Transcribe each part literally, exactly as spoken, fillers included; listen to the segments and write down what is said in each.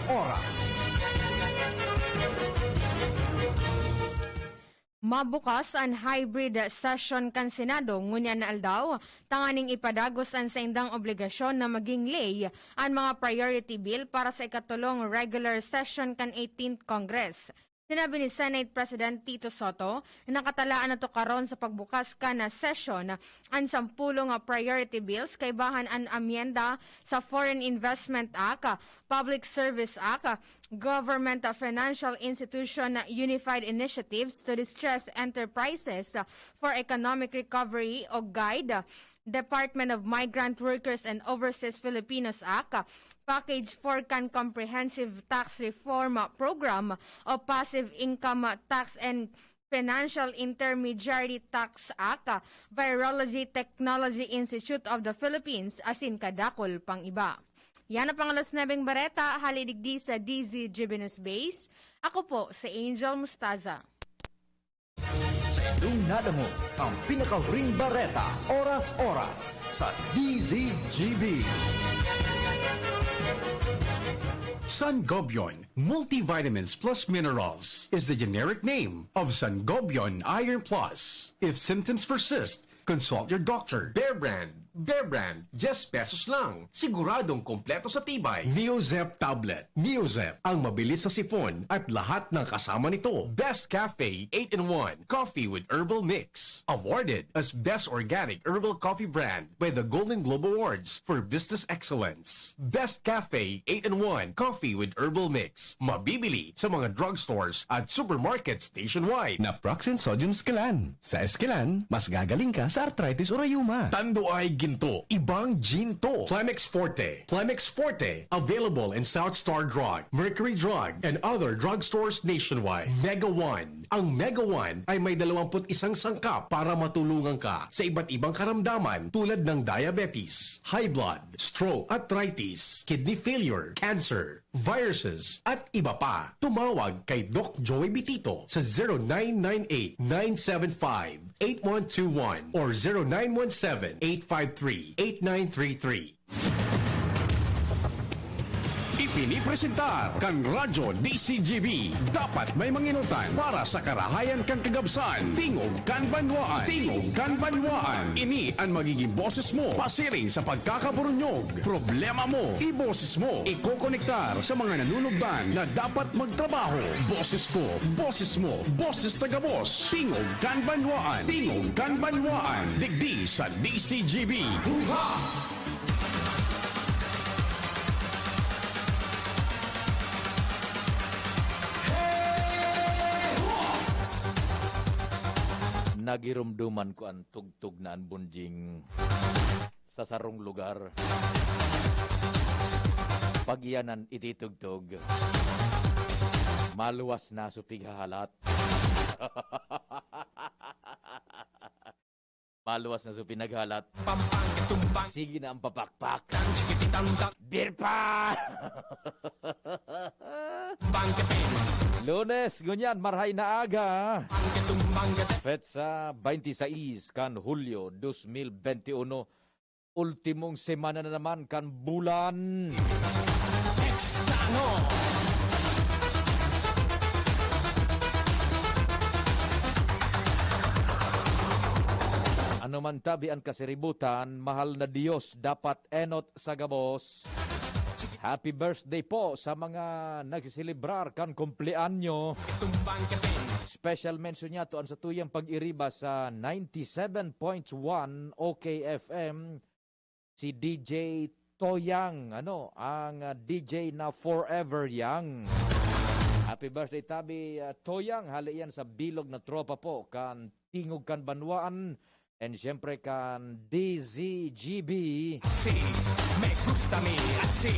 Oras. Mabukas an hybrid session kan Senado ngunyan na aldaw, tanganing ipadagos an saindang obligasyon na maging ley an mga priority bill para sa ikatulong regular session kan eighteenth Congress. Sinabi ni Senate President Tito Soto na nakatalaan na tukaron sa pagbukas kan sesyon an sampulong priority bills, kaibahan an amyenda sa Foreign Investment Act, Public Service Act, Government Financial Institution Unified Initiatives to Distress Enterprises for Economic Recovery o GUIDE, Department of Migrant Workers and Overseas Filipinos Act, Package four kan Comprehensive Tax Reform Program o Passive Income Tax and Financial Intermediary Tax Act, Virology Technology Institute of the Philippines, asin kadakul pang iba. Yan ang pang alas nuebeng bareta, hali digdi sa D Z G B News Base. Ako po si Angel Mustaza. Sa inyong nadangog ang pinakahuring bareta, oras-oras, sa D Z G B. Sangobion Multivitamins Plus Minerals is the generic name of Sangobion Iron Plus. If symptoms persist, consult your doctor. Bear Brand. Bear Brand, diyes pesos lang. Siguradong kompleto sa tibay. Neozep Tablet. Neozep, ang mabilis sa sipon at lahat ng kasama nito. Best Cafe eight-in-one Coffee with Herbal Mix. Awarded as Best Organic Herbal Coffee Brand by the Golden Globe Awards for Business Excellence. Best Cafe eight-in-one Coffee with Herbal Mix. Mabibili sa mga drugstores at supermarkets nationwide. Naproxen Sodium Esquilan. Sa Esquilan, mas gagaling ka sa arthritis o rayuma. Tanduay Ginto, ibang ginto. Plemex Forte. Plemex Forte, available in South Star Drug, Mercury Drug, and other drugstores nationwide. Mega One. Ang Mega One ay may dalawampu't isang sangkap para matulungan ka sa iba't ibang karamdaman tulad ng diabetes, high blood, stroke, arthritis, kidney failure, cancer, viruses, at iba pa. Tumawag kay Doc Joey Bitito sa zero nine nine eight, nine seven five, eight one two one or zero nine one seven, eight five three, eight nine three three. Ipinipresentar kan Radyo D C G B, dapat may manginutan para sa karahayan kan kagabsan. Tingog kan Banwaan. Tingog kan Banwaan. Ini an magiging boses mo pasiring sa pagkakaburunyog. Problema mo, iboses mo. Ikokonektar sa mga nanunugdan na dapat magtrabaho. Boses ko, boses mo, boses tagabos. Tingog kan Banwaan. Tingog kan Banwaan. Digdi sa D C G B. Hurra! Nagirumduman ko an tugtog na an bunjing sa sarong lugar. Pag iyan an ititugtog, maluwas na so pighahalat. Maluwas na so pinaghalat. Sige na ang papakpak. Birpa! Lunes, ngunyan, marhay na aga. Petsa twenty-six kan Hulyo dos mil veintiuno. Ultimong semana na naman kan bulan. Extano. Ano man tabi an kasiributan, mahal na Diyos, dapat enot sa gabos. Happy birthday po sa mga nagsiselebrar kan kumpleanyo. Special mention niya to an satuyang pag-iriba sa ninety-seven point one O K F M, si D J Toyang, ano, ang, ah, D J na forever young. Happy birthday, tabi, ah, Toyang. Hali yan sa bilog na tropa po kan Tingog kan Banwaan. And siyempre kan D Z G B. Así, me gusta mi, así,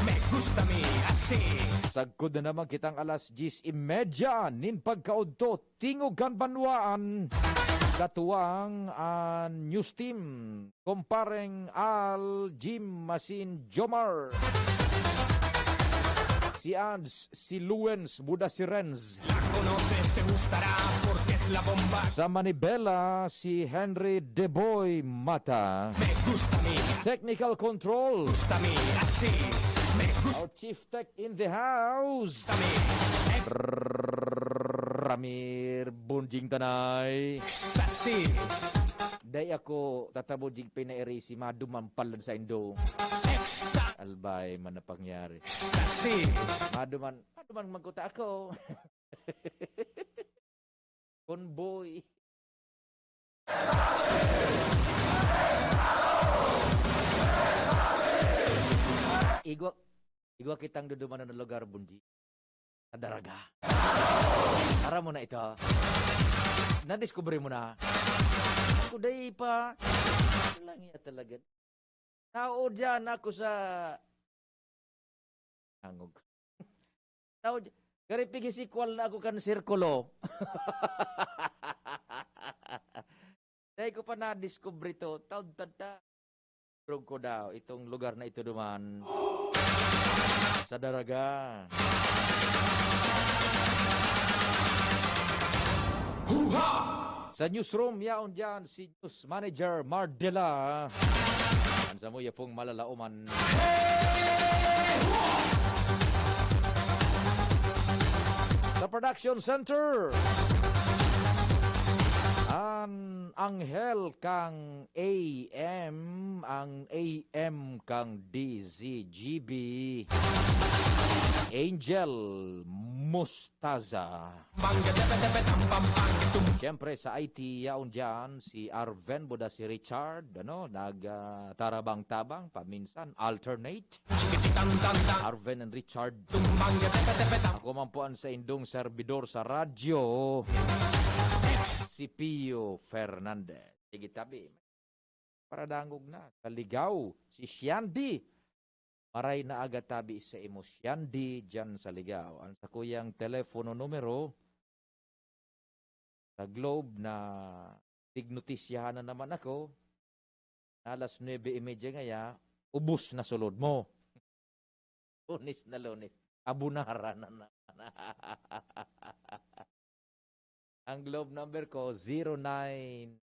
me gusta mi, así. Sagkod na naman kitang alas diyes y media nin pagkaudto, Tingog kan Banwaan. Katuwang an news team, Kompareng Al, Jim, asin Jomar. Si Ads, si Luens, buda si Renz. Sa manibela, si Henry Deboy Mata. Technical control. Our Chief Tech in the house. Ramir Bunjing Tanay. Ecstasy. Dai ako tatabo jing pinairi si Mado man palan sa indo. Extra. Albay man na pangyari. Ecstasy. Mado man, Mado man magkuta ako. Convoy. Igwa, igwa kitang dudumanon na lugar, Bunji. Sa Daraga. Aram mo na ito. Nadiskubre mo na. Ako, dai pa. Lang iya talaga. Tao dyan ako sa Angog. Tao dyan. Gari pigisikwal na ako kan sirkulo. Dai ko pa nadiskubre to. Taod tadta. Drog ko daw itong lugar na ito duman. Sa Daraga. Huha! Sa newsroom, yaon dyan si News Manager Mardela. An samuya pong malalaoman. Sa production center, an anghel kang A M, ang A M kang D Z G B, Angel Mustaza. Siyempre, sa I T, yaon dyan si Arven Buda, si Richard, ano, nag, ah, tarabang-tabang, paminsan, alternate. Arven and Richard. Ako man po ang sa indong servidor sa radyo, si Pio Fernandez. Sige, tabi. Paradangog na. Sa Ligao, si Shandy. Maray na aga tabi sa imo, Shandy, dyan sa Ligao. Ang sakuyang telepono numero, sa Globe na tignotisyahan na naman ako, na alas nuebe y media ngaya, ubos na sulod mo. Lunes na Lunes. Abunara na naman. Ang Globe number ko, zero nine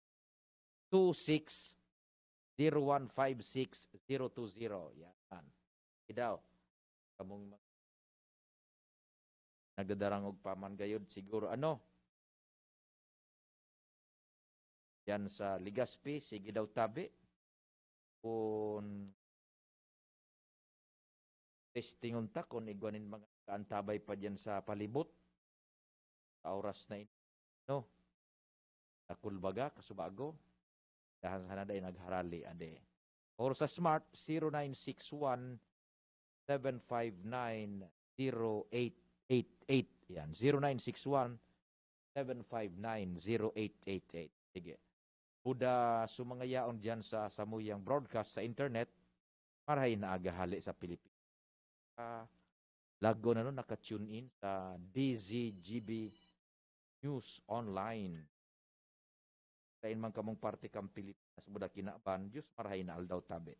two six zero one five six zero two zero. Yan. Sige daw. Kamong mag-, nagdadarangog pa man gayod, siguro, ano? Yan sa Legazpi, sige daw tabi. Kun testingon ta kun igwa nin mga kaantabay pa diyan sa palibot. Sa oras na ini, no? Dakul baga, kasubago. Dahan sana dai nagharali, ade. Or sa Smart, zero nine six one, seven five nine, zero eight eight eight. Yan, zero nine six one, seven five nine, zero eight eight eight. Sige. Buda sa mga yaon diyan sa samuyang broadcast sa internet, marahay na aga hali sa Pilipinas. Ah, lago na no, naka-tune in sa D Z G B News Online. Sain man kamong parte kan Pilipinas, buda kinaban, Diyos marahay na aldaw tabi.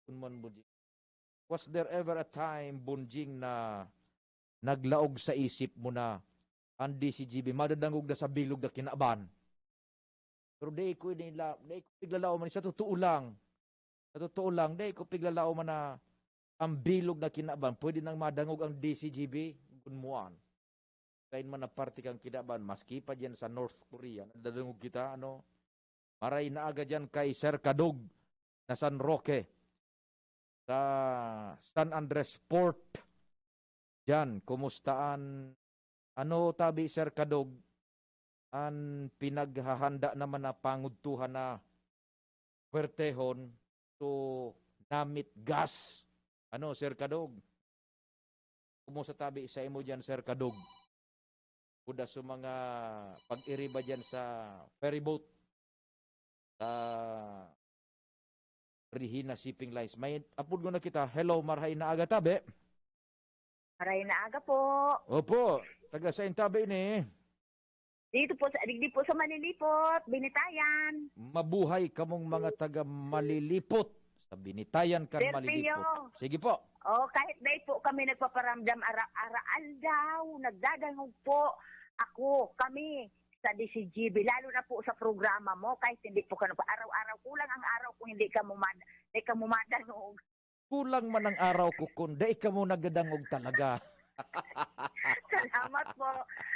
Kun man, Bunjing. Was there ever a time, Bunjing, na naglaog sa isip mo na an D Z G B madadangog na sa bilog na kinaban? Pero di ko inila-, di ko piglalaoman, sa totoo lang. Sa totoo lang, di ko piglalaoman na ang bilog na kinaban, pwede nang madangog ang D Z G B, kun muan. Sain man na parte kan kinaban, maski pa diyan sa North Korea, nadadangog kita, ano? Maray na aga diyan kay Sir Kadog na San Roque, sa San Andres Port. Diyan, kumusta an, ano, tabi, Sir Kadog, an pinaghahanda naman na pangudtuhan na puwertehon to namit gas? Ano, Sir Kadog? Kumusta tabi sa imo diyan, Sir Kadog? Buda sa mga pag-iriba diyan sa ferryboat, sa Regina Shipping Lines. May apod ko na kita. Hello, marahay na aga tabi. Marahay na aga po. Opo, taga sain tabi ini? Dito po sa, digdi po sa Malilipot, Binitayan. Mabuhay kamong mga taga Malilipot. Sa Binitayan kan Sir Malilipot. Pio. Sige po. Oh, kahit dai po kami nagpaparamdam ara-, ara-aldaw, nagdadangog po ako, kami sa D Z G B, lalo na po sa programa mo, kahit hindi po ka nagpa-, araw-araw, kulang ang araw kung hindi ka mumad-, hindi ka mumadangog. Kulang man ang araw ko kun dai kamo nagdadangog talaga. Salamat po.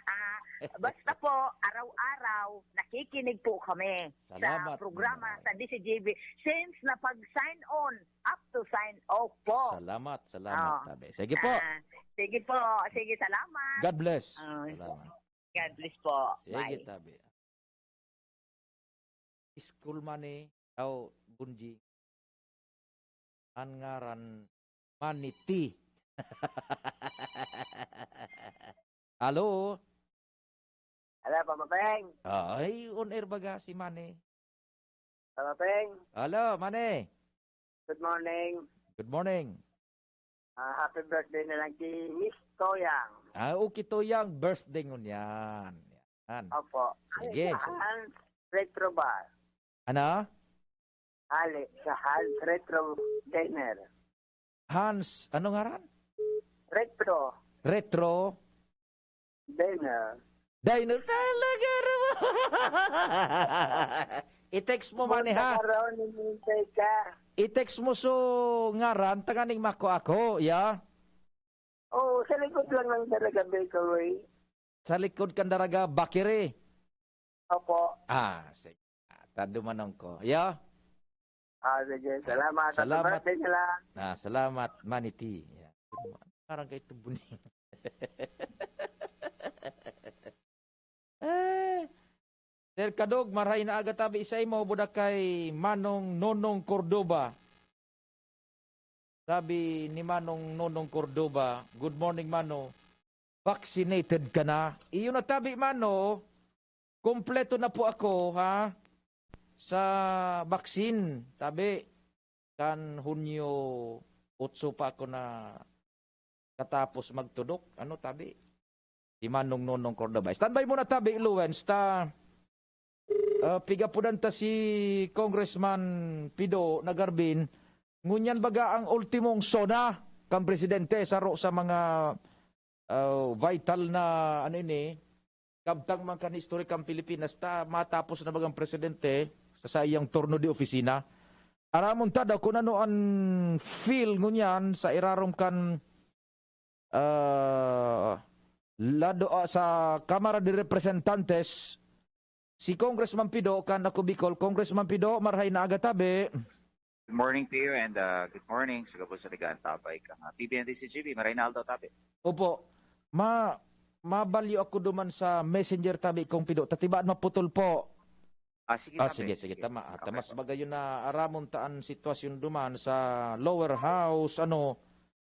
Ah, basta po, araw-araw, nakikinig po kami Salamat, sa programa Nanay. Sa D C G B. Since na pag-sign on, up to sign off po. Salamat, salamat, Ah. Tabi. Sige po. Ah, sige po. Sige, salamat. God bless. Ah. Salamat. God bless po. Sige, Bye. Tabi. School money, aw, Bunji. Ang ngaran, Maniti. Hello? Hello, Papa Peng. Ay, on air baga si Mane? Papa Peng, Hello, Mane. Good morning. Good morning. Ah, happy birthday na lang kay Miss Toyang. Ah, okay to yang birthday ngunyan. Yan. Opo. Sige. Sa Hans Retro Bar. Ano? Ali, sa Hans Retro Diner. Hans, ano ngaran? Retro Retro Diner. Diner. Talaga naman. I-text mo, Mane, ha? Punta ka raw, nimintay ka. I-text mo so ngaran, tanganing mako ako, ya? Oo, sa likod lang ng Daraga Bakery. Sa likod kan Daraga Bakery. Opo. Ah, sige. Ah, tadumanon ko. Ya? Ah, sige. Salamat. Happy Salamat. Birthday na lang. Ah, salamat, Maniti. Ya. Parang kay Tubuni. Eh, Sir Kadog, marhay na aga tabi sa imo, buda kay Manong Nonong Cordoba. Sabi ni Manong Nonong Cordoba, "Good morning, Mano. Vaccinated ka na?" Iyo na tabi, Mano. Kompleto na po ako, ha, sa vaccine. Tabi, kan Hunyo otso pa ako na katapos magtudok. Ano, tabi? Si Manong Nonong Cordoba. Standby muna, tabi, Luwens. Ta, ah, pigapudan ta si Congressman Pido Nagarbin. Ngunyan baga ang ultimong SONA kan presidente, saro sa mga, ah, vital na, ano ini, kabtang man kan historikang Pilipinas, ta matapos na bagang presidente sa saiyang turno de opisina. Aramon ta daw kung ano an feel ngunyan sa irarom kan, ah, lado, ah, sa Kamara de Representantes, si Congressman Pido kan Ako Bicol. Congressman Pido, marhay na aga tabi. Good morning to you and uh, good morning sa gabos na nag-aantabay kang uh, P B N D C G B. Maray na aldaw, tabi. Opo. Ma mabalyo ako duman sa messenger tabi kong Pido. Tatibaan maputol po. Ah, sige, Ah, tabi. sige, sige, tama. Ah, Okay tamas po. Bagay yun na aramon taan sitwasyon duman sa lower house, ano,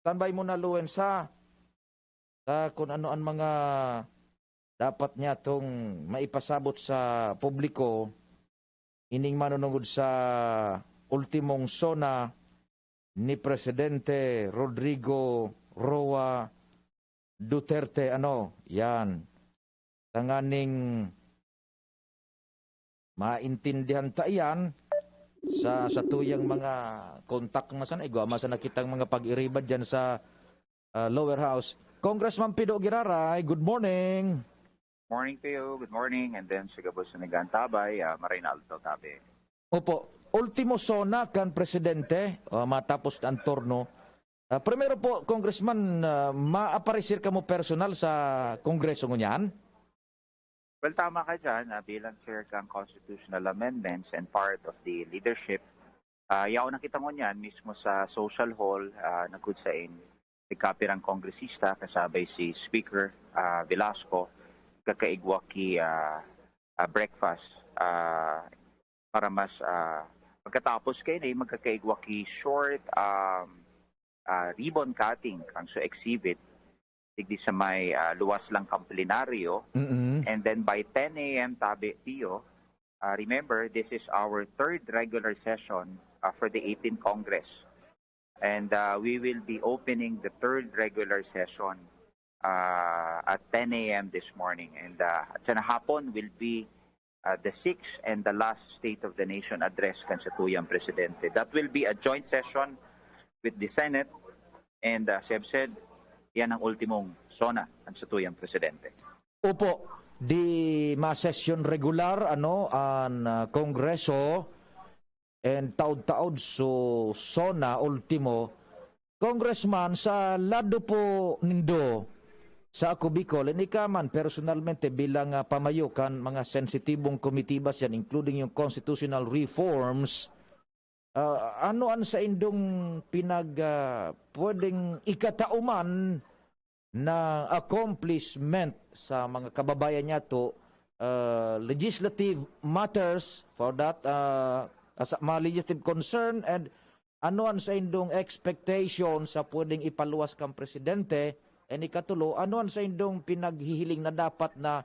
standby mo na, Luwens, ha? Sa kung ano ang mga dapat niya tong maipasabot sa publiko, ining manunungod sa ultimong SONA ni Presidente Rodrigo Roa Duterte, ano, yan. Tanganing maintindihan ta iyan sa, sa tuyang mga kontak na sana, igwa man sana kitang mga pag-iriba dyan sa, ah, lower house. Congressman Pido Giraray, good morning. Morning to you. Good morning. And then sa gabos na nag-aantabay, uh, maray na aldaw, tabi. Opo, ultimo SONA kan presidente, ah, matapos na ang turno. Ah, primero po, Congressman, ah, maaparecer ka mo personal sa Kongreso ngunyan? Well, tama ka dyan. Uh, bilang chair kang constitutional amendments and part of the leadership, uh, yaon na kita ngunyan mismo sa social hall, uh, nagkudsain nagkapirang kongresista kasabay si Speaker uh, Velasco, kakaigwa ki uh, uh, breakfast uh, para mas uh, pagkatapos kayo na magkakaigwa ki short um, uh, ribbon cutting kang so exhibit digdi sa may uh, luwas lang kang plenaryo. Mm-mm. And then by ten a m tabi, Pio, uh, remember, this is our third regular session uh, for the eighteenth Congress. And uh, we will be opening the third regular session uh, at ten a m this morning. And uh, at sa hapon will be uh, the sixth and the last State of the Nation address kan satuyang presidente. That will be a joint session with the Senate and uh, as I've said, yan ang ultimong SONA kan satuyang presidente. Opo, di ma-session regular, ano, ang, ah, Kongreso, and taod-taod so SONA ultimo Congressman, sa lado po nindo, sa ako Bicol, and ika man personalmente bilang, ah, pamayo kan mga sensitibong komitibas yan, including yung constitutional reforms, ah, ano an saindong pinag-, ah, pwedeng ikatao man na accomplishment sa mga kababayan niyato, ah, legislative matters for that, ah, as a, mga legislative concern, and ano an saindong expectation sa pwedeng ipaluwas kan presidente? And ikatulo, ano an saindong pinaghihiling na dapat na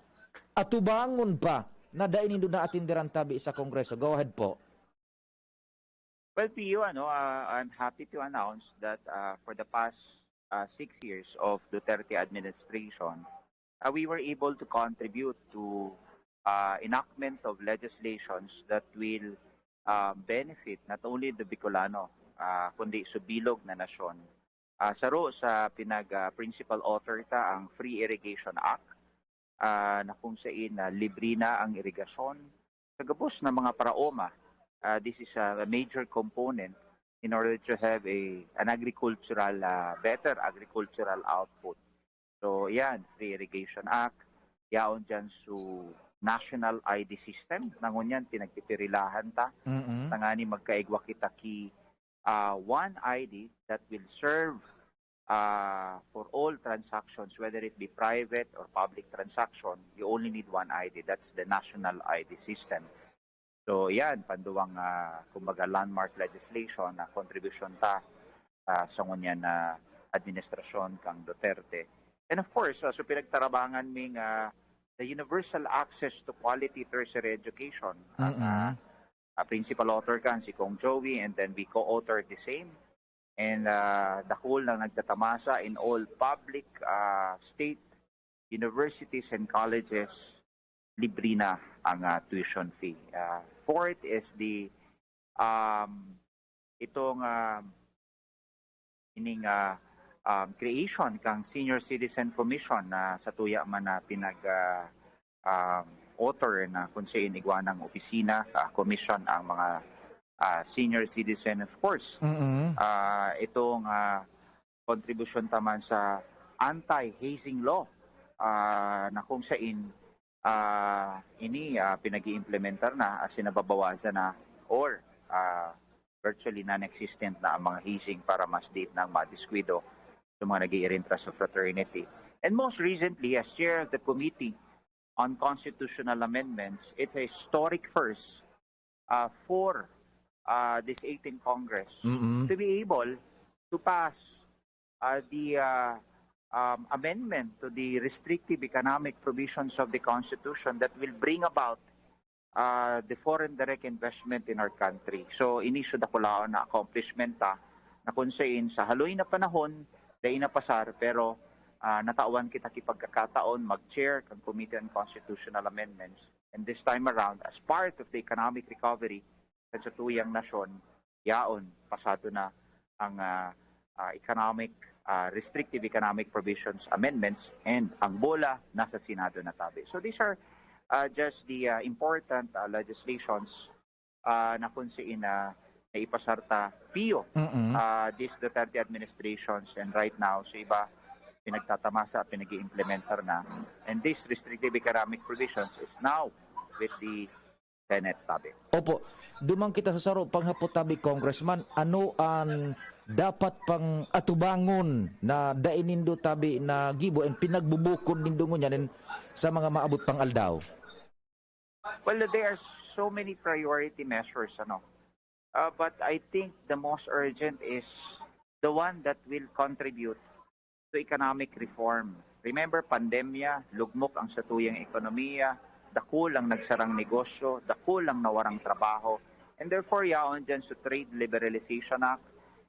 atubangon pa na dai nindo naatinderan tabi sa Kongreso? Go ahead po. Well, Pio, ano, uh, I'm happy to announce that uh, for the past uh, six years of Duterte administration, uh, we were able to contribute to uh, enactment of legislations that will uh, benefit not only the Bicolano, uh, kundi sa bilog na nasyon. Uh, saro sa pinag uh, principal author ta ang Free Irrigation Act, uh, na kung sain uh, libre na ang irigasyon sa gabos na mga paraoma. Uh, this is a major component in order to have a an agricultural uh, better agricultural output. So yan, Free Irrigation Act, yaon dyan sa national I D system, na ngunyan pinagpipirilahan ta, Mm-mm. tangani magkaigwa kita ki uh, one I D that will serve uh, for all transactions, whether it be private or public transaction, you only need one I D. That's the national I D system. So yan, panduwang uh, kumbaga landmark legislation na contribution ta uh, sa ngunyan na administrasyon kang Duterte. And of course, uh, so pinagtarabangan ming uh, the universal access to quality tertiary education. Ang uh, uh, principal author kan si Kong Joey, and then we co-authored the same. And uh, dakul nang nagtatamasa in all public uh, state universities and colleges, libre na ang uh, tuition fee. Uh, fourth is the um, itong uh, ining uh, um, creation kang Senior Citizen Commission na sa tuya man na pinag uh, um, author na kung sa inigwanang opisina, uh, commission ang mga uh, senior citizen, of course. Mm-mm. Uh, itong uh, kontribusyon taman sa anti-hazing law uh, na kung sain uh, ini uh, pinag-iimplementar na, as in nababawasan na or uh, virtually non-existent na ang mga hazing para mas diit na ang madiskuido sa mga nag-iirintra sa fraternity. And most recently, as chair of the Committee on Constitutional Amendments, it's a historic first uh, for uh, this eighteenth Congress Mm-mm. to be able to pass uh, the uh, um, amendment to the restrictive economic provisions of the Constitution that will bring about uh, the foreign direct investment in our country. So, ini siya dakulaon na accomplishment ta na kung sain sa haloy na panahon, dai napasar, pero uh, natawan kita ki pagkakataon mag-chair kan Committee on Constitutional Amendments. And this time around, as part of the economic recovery kan satuyang nasyon, yaon, pasado na ang uh, uh, economic, uh, restrictive economic provisions amendments, and ang bola nasa Senado na tabi. So these are uh, just the uh, important uh, legislations uh, na kung siin na naipasar ta, Pio, Mm-mm. uh, this Duterte administrations, and right now, sa iba, pinagtatamasa at pinag-iimplementar na. And this restrictive economic provisions is now with the Senate, tabi. Opo. Duman kita sa saro panghapot tabi, Congressman, ano an dapat pang atubangon na dai nindo tabi na gibo and pinagbubukod nindo ngunyan sa mga maabot pang aldaw? Well, there are so many priority measures, ano. Uh, but I think the most urgent is the one that will contribute to economic reform. Remember, pandemya, lugmok ang satuyang ekonomiya, dakul ang nagsarang negosyo, dakul ang nawarang trabaho. And therefore, yaon dyan sa Trade Liberalization Act,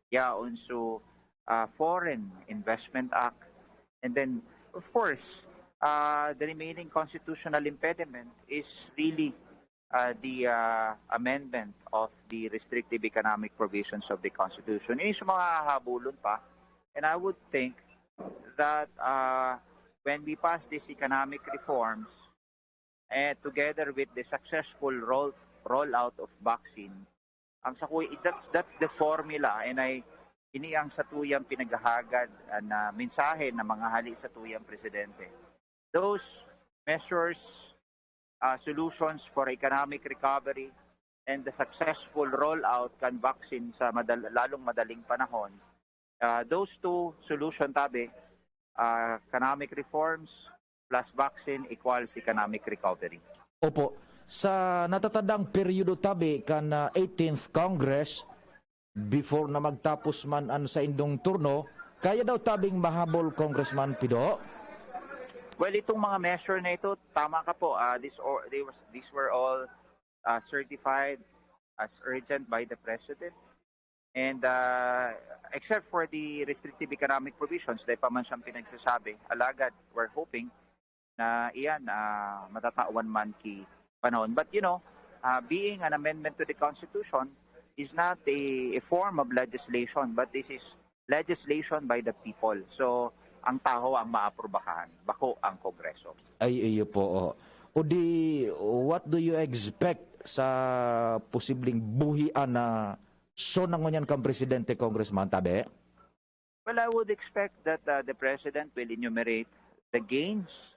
yaon sa uh, Foreign Investment Act. And then, of course, uh, the remaining constitutional impediment is really uh, the uh, amendment of the restrictive economic provisions of the Constitution. Ini sa mga habulon pa. And I would think that uh, when we pass these economic reforms, eh, together with the successful roll rollout of vaccine, ang sa that's that's the formula, and I ini ang satuyang pinaghahagad, ah, na mensahe na mangahali satuyang presidente. Those measures, ah, solutions for economic recovery and the successful rollout kan vaccine sa madal-, lalong madaling panahon. Ah, those two solution tabi, ah, economic reforms plus vaccine equals economic recovery. Opo. Sa natatandang peryodo tabi kan, ah, eighteenth Congress, before na magtapos man an saindong turno, kaya daw tabing mahabol, Congressman Pido? Well, itong mga measure na ito, tama ka po. Ah, this or, they was, these were all, ah, certified as urgent by the President. And, ah, except for the restrictive economic provisions, dahil pa man siyang pinagsasabi, alagad, we're hoping na iyan, ah, matatawan man ki panahon. But, you know, ah, being an amendment to the Constitution is not a, a form of legislation, but this is legislation by the people. So, ang tawo ang maaprubahan, bako ang Kongreso. Ay, iyo po. Oh. O di, what do you expect sa posibleng buhian na so nangunyan kang presidente, Congressman Tabe? Well, I would expect that, uh, the President will enumerate the gains,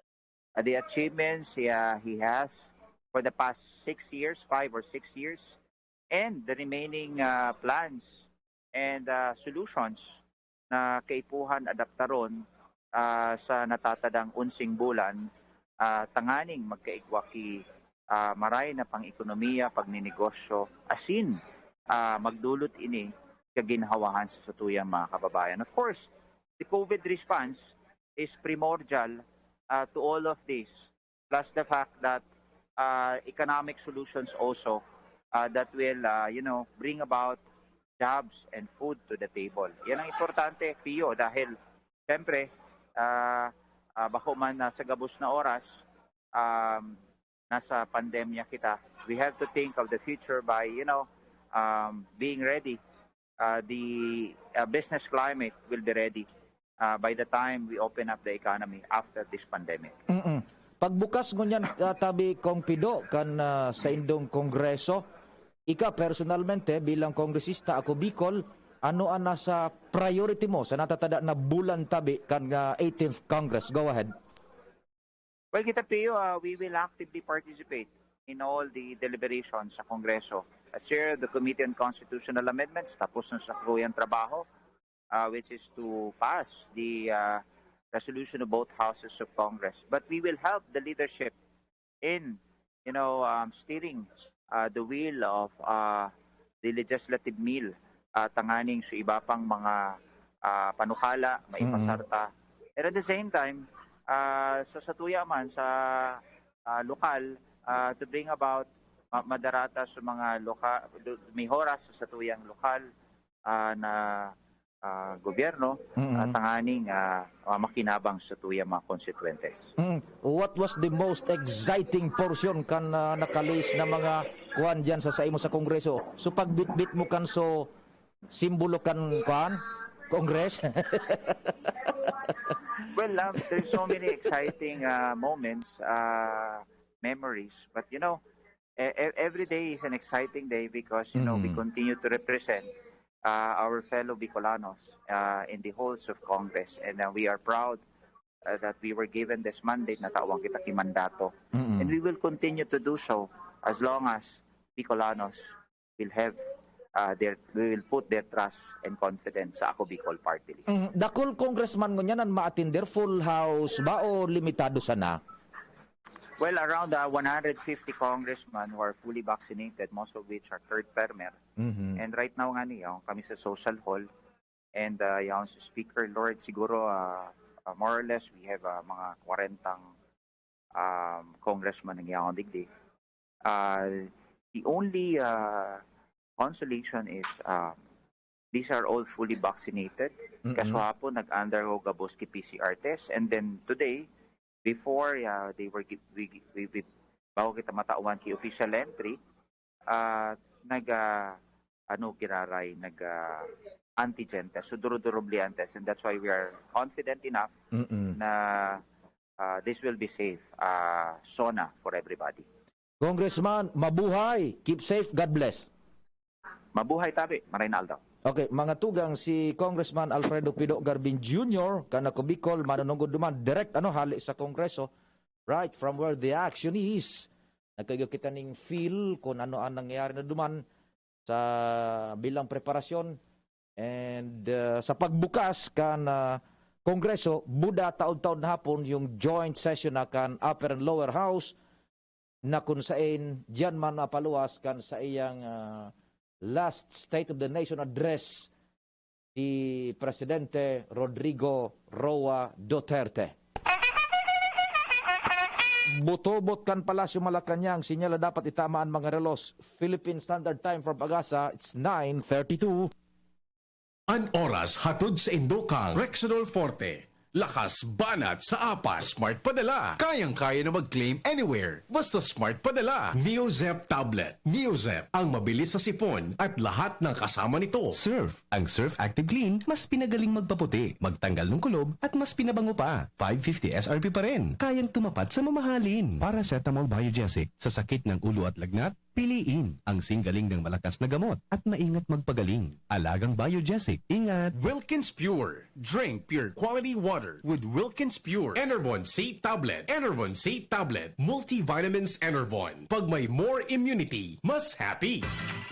uh, the achievements he, uh, he has for the past six years, five or six years, and the remaining, uh, plans and, uh, solutions na kaipuhan adaptaron, ah, sa natatadang unsing bulan, ah, tanganing magkaigwa ki, ah, maray na pang-ekonomiya, pagninegosyo, asin, ah, magdulot ini kaginhawahan sa satuyang mga kababayan. Of course, the COVID response is primordial, ah, to all of this, plus the fact that, ah, economic solutions also, ah, that will, ah, you know, bring about jobs and food to the table. Yan ang importante, Pio, dahil siyempre, ah, ah, bako man na sa gabos na oras, um, nasa pandemya kita. We have to think of the future by, you know, um, being ready. Uh, the, uh, business climate will be ready, uh, by the time we open up the economy after this pandemic. Mm-mm. Pagbukas ngunyan, ah, tabi, Kong Pido, kan, ah, saindong Kongreso, ika personalmente bilang kongresista, Ako Bicol, ano an nasa priority mo sa natatada na bulan tabi kan, ah, eighteenth Congress? Go ahead. Well, kita, Pio, uh, we will actively participate in all the deliberations sa Kongreso. As chair of the Committee on Constitutional Amendments, tapos na sa kuyang trabaho, uh, which is to pass the, uh, resolution of both houses of Congress. But we will help the leadership in, you know, um, steering, uh, the wheel of, uh, the legislative mill, uh, tanganing sa iba pang mga, uh, panukala, maipasar ta. And at the same time, uh, sa satuya man, sa, uh, lokal, uh, to bring about ma- madarata sa mga lokal, mihora sa satuyang lokal, uh, na, uh, gobyerno, Mm-mm. uh, tanganing, uh, uh, makinabang sa tuyang mga konstituentes. Mm. What was the most exciting portion kan, ah, nakalihis na mga kuan diyan sa, sa imo sa Kongreso? So pagbitbit mo kan so simbolo kan kuan, Congress? Well, um, there's so many exciting, uh, moments, uh, memories, but you know, e- e- every day is an exciting day because, you know, we Mm. continue to represent, uh, our fellow Bicolanos, uh, in the halls of Congress, and, uh, we are proud, uh, that we were given this mandate na tawan kita ki mandato. Mm-mm. And we will continue to do so as long as Bicolanos will have, uh, their, we will put their trust and confidence sa Ako Bicol Party List. Mm, dakul congressman ngunyan an maatinder, full house ba o limitado sana? Well, around, uh, one hundred fifty congressmen who are fully vaccinated, most of which are third termer. Mhm. And right now nga niyo, kami sa social hall, and, uh, yaon sa speaker, Lord, siguro, uh, uh, more or less, we have, uh, mga kwarentang, um, congressman ang yaon digdi. Uh, the only, uh, consolation is, um, these are all fully vaccinated. Mm-mm. Kasuhapon, nag-undergo gabos ki P C R test. And then today, before, uh, they were gi- we, we, we, bago kita matawan ki official entry, uh, nag, uh, ano, giraray, nag, uh, antigen test. So, durudurubli ang test. And that's why we are confident enough Mm-mm. na, uh, this will be safe, uh, SONA for everybody. Congressman, mabuhay. Keep safe. God bless. Mabuhay tabi. Maray na aldaw. Okay, mga tugang, si Congressman Alfredo Pido Garbin Junior, kan Ako Bicol, manunungod duman, direct, ano, hali sa Kongreso, right from where the action is. Nagkaigwa kita ning feel kung ano ang nangyayari na duman sa bilang preparasyon and, uh, sa pagbukas kan, uh, Kongreso, buda taod-taod na hapon yung joint session na kan Upper and Lower House, na kun saen diyan man mapaluwas kan saiyang, ah, last State of the Nation Address si Presidente Rodrigo Roa Duterte. Butobot kan Palasyo Malacañang, sinyal na dapat itama an mga relos. Philippine Standard Time from Pagasa, it's nine thirty-two. An oras hatod sa indo kan Rexidol Forte. Lakas banat sa apat. Smart Padala. Kayang-kaya na mag-claim anywhere. Basta Smart Padala. Neozep Tablet. Neozep, ang mabilis sa sipon at lahat ng kasama nito. Surf. Ang Surf Active Clean, mas pinagaling magpaputi, magtanggal ng kulob, at mas pinabango pa. Five fifty S R P pa rin. Kayang tumapat sa mamahalin. Paracetamol Biogesic, sa sakit ng ulo at lagnat, piliin ang singgaling ng malakas na gamot at maingat magpagaling. Alagang Biogesic, ingat! Wilkins Pure. Drink pure quality water with Wilkins Pure. Enervon C Tablet. Enervon C Tablet. Multivitamins Enervon. Pag may more immunity, mas happy.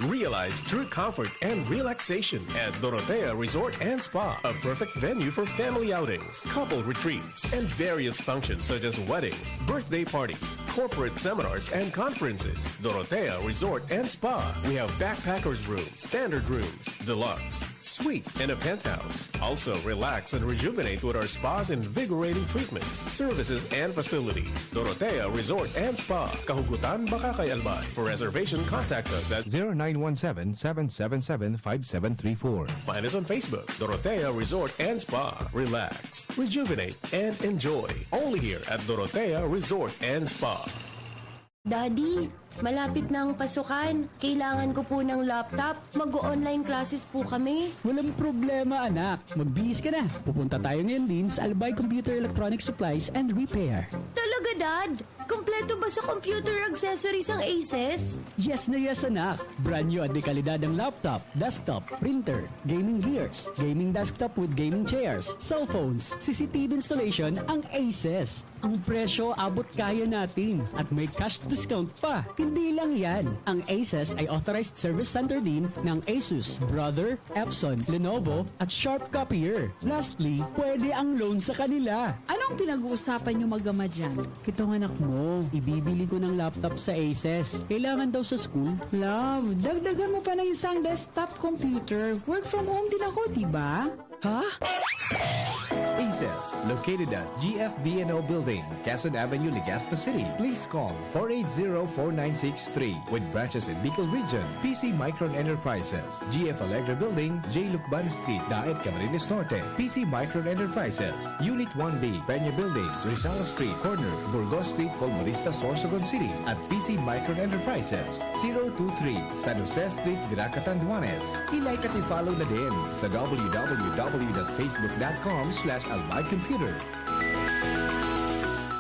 Realize true comfort and relaxation at Dorotea Resort and Spa, a perfect venue for family outings, couple retreats, and various functions such as weddings, birthday parties, corporate seminars, and conferences. Dorotea Resort and Spa. We have backpackers room, standard rooms, deluxe, suite, and a penthouse. Also, relax and rejuvenate with our spa's invigorating treatments, services, and facilities. Dorotea Resort and Spa, Kahugutan, Bacacay, Albay. For reservation, contact us at zero nine one seven, seven seven seven, five seven three four. Find us on Facebook, Dorotea Resort and Spa. Relax, rejuvenate, and enjoy. Only here at Dorotea Resort and Spa. Daddy, malapit na ang pasukan. Kailangan ko po ng laptop. Mag-o-online classes po kami. Walang problema, anak. Magbihis ka na. Pupunta tayo ngayon din sa Albay Computer Electronic Supplies and Repair. Talaga, Dad? Kompleto ba sa computer accessories ang Aces? Yes na yes, anak. Brand new at de kalidad ang laptop, desktop, printer, gaming gears, gaming desktop with gaming chairs, cellphones, C C T V installation ang Aces. Ang presyo abot kaya natin at may cash discount pa. Hindi lang yan, ang Aces ay authorized service center din ng Asus, Brother, Epson, Lenovo at Sharp Copier. Lastly, pwede ang loan sa kanila. Anong pinag-uusapan niyo mag-ama dyan? Itong anak mo, ibibili ko ng laptop sa Aces. Kailangan daw sa school. Love, dagdagan mo pa ng isang desktop computer. Work from home din ako, di ba? Ha? Aces, located at G F B N O Building, Quezon Avenue, Legazpi City. Please call four eight zero, four nine six three with branches in Bicol Region. P C Micron Enterprises, G F Alegre Building, J Lucban Street, Daet, Camarines Norte. P C Micron Enterprises, Unit one B, Peña Building, Rizal Street, corner Burgos Street, Polmorista, Sorsogon City, at P C Micron Enterprises, zero two three, San Jose Street, Virac, Catanduanes. I-like at i-follow na din sa w w w dot facebook dot com slash albay computer.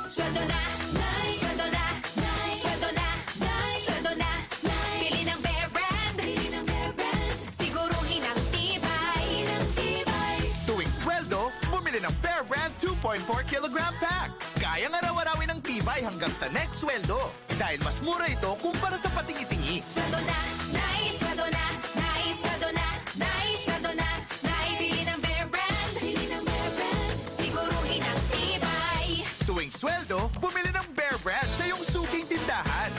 Sweldo na, Nay! Sweldo na, Nay! Sweldo na, Nay! Sweldo na, Nay! Bili ng Bear Brand! Bili ng Bear Brand! Siguruhin ang tibay! Ang tibay! Tuwing sweldo, bumili ng Bear Brand two point four kilogram pack. Kayang araw-arawin ang tibay hanggang sa next sweldo. Dahil mas mura ito kumpara sa patingi-tingi. Sweldo na, Nay! Sweldo na, Nay! Sweldo na, Nay! Sweldo na, Nay! Bili ng Bear Brand! Bili ng Bear Brand! Siguruhin ang tibay! Tuwing sweldo, bumili ng Bear Brand sa iyong suking tindahan.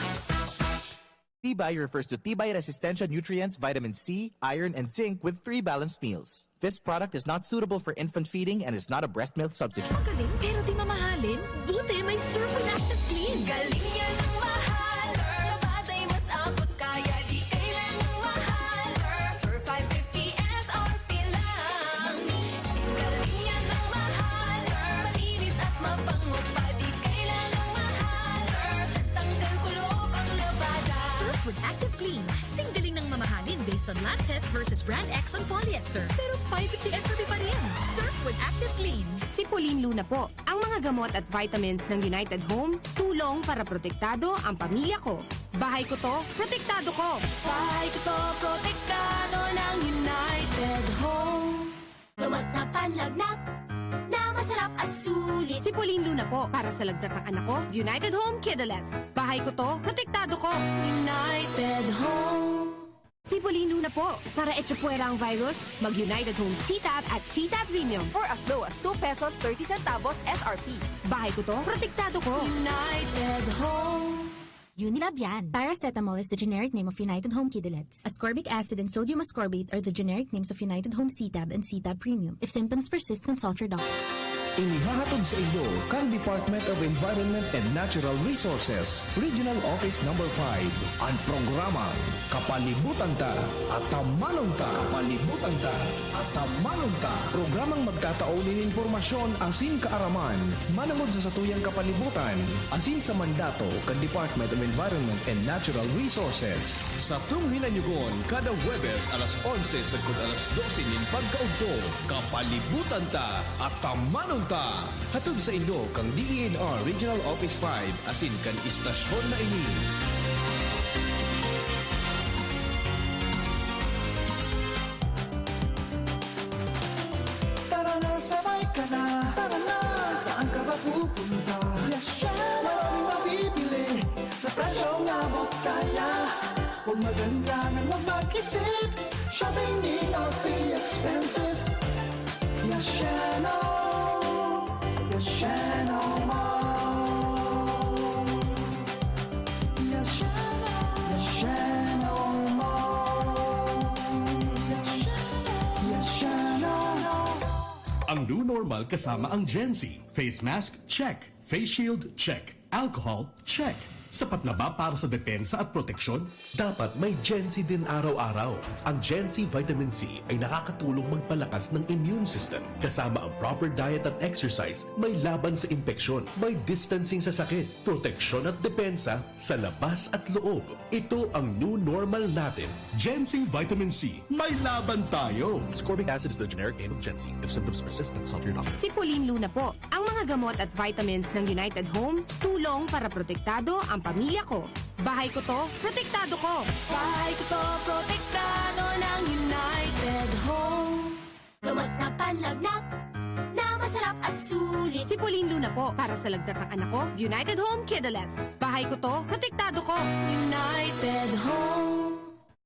Tibay refers to tibay resistensya nutrients, vitamin C, iron, and zinc with three balanced meals. This product is not suitable for infant feeding and is not a breast milk substitute. Magaling pero di mamahalin? Buti may Surf with Active Clean. Galing yan ang mahal. Surf, patay mas abot kaya di kailangang mahal. Surf, Surf five fifty S R P lang. Galing yan ang mahal. Surf, malinis at mabango pa di kailangang mahal. Surf, tanggal kulob ang labada. Surf with Active Clean. Singgaling ng mamahalin based on lab test versus brand X on polyester. Pero five fifty S R P pa rin. Surf with Active Clean. Si Pauline Luna po. Ang mga gamot at vitamins ng United Home, tulong para protektado ang pamilya ko. Bahay ko to, protektado ko. Bahay ko to, protektado ng United. United Home. Gamot na panlagnat na masarap at sulit. Sipulin Luna po para sa lagnat ng anak ko. United Home Kidaletes. Bahay ko to, protektado ko. United Home. Sipulin Luna po para echapuwera ang virus. Mag United Home C-Tab at C-Tab Premium. For as low as two pesos thirty centavos S R P. Bahay ko to, protektado ko. United Home. Unilab yan. Paracetamol is the generic name of United Home Kidaletes. Ascorbic acid and sodium ascorbate are the generic names of United Home C-Tab and C-Tab Premium. If symptoms persist, consult your doctor. Inihahatod sa inyo kan Department of Environment and Natural Resources, Regional Office Number five, an programang Kapalibutan Ta, Atamanon Ta. Kapalibutan Ta, Atamanon Ta. Programang magtatao nin impormasyon asin kaaraman manangod sa satuyang kapalibutan asin sa mandato kan Department of Environment and Natural Resources. Satong hinanyugon kada Huwebes alas onse sagkod alas dose nin pagkaudto. Kapalibutan Ta, Atamanon Ta. Hatod sa inyo kan D E N R Regional Office five asin kan istasyon na ini. Tara na, sabay ka na. Tara na, saan ka ba pupunta? Yes, syempre. Maraming mabibili sa presyong abot kaya. Huwag mag-alinlangan, huwag mag-isip. Shopping need not be expensive. Yes, Sheno. Yes, Sheno Mall. Yes, Sheno. Yes, Sheno Mall. Yes, Sheno. Yes, Sheno. Ang new normal kasama ang Gen Z. Face mask, check. Face shield, check. Alcohol, check. Sapat na ba para sa depensa at proteksyon? Dapat may Gen Z din araw-araw. Ang Gen Z Vitamin C ay nakakatulong magpalakas ng immune system. Kasama ang proper diet at exercise, may laban sa impeksyon, may distancing sa sakit, proteksyon at depensa sa labas at loob. Ito ang new normal natin. Gen Z Vitamin C, may laban tayo! Ascorbic acid is the generic name of Gen Z. If symptoms persist, consult your doctor. Sipulin Luna po. Ang mga gamot at vitamins ng United Home, tulong para protektado ang pamilya ko. Bahay ko to, protektado ko. Bahay ko to, protektado ng United Home. Gamot na panlagnat na masarap at sulit. Sipulin Luna po para sa lagnat ng anak ko. United Home Kidaletes. Bahay ko to, protektado ko. United Home.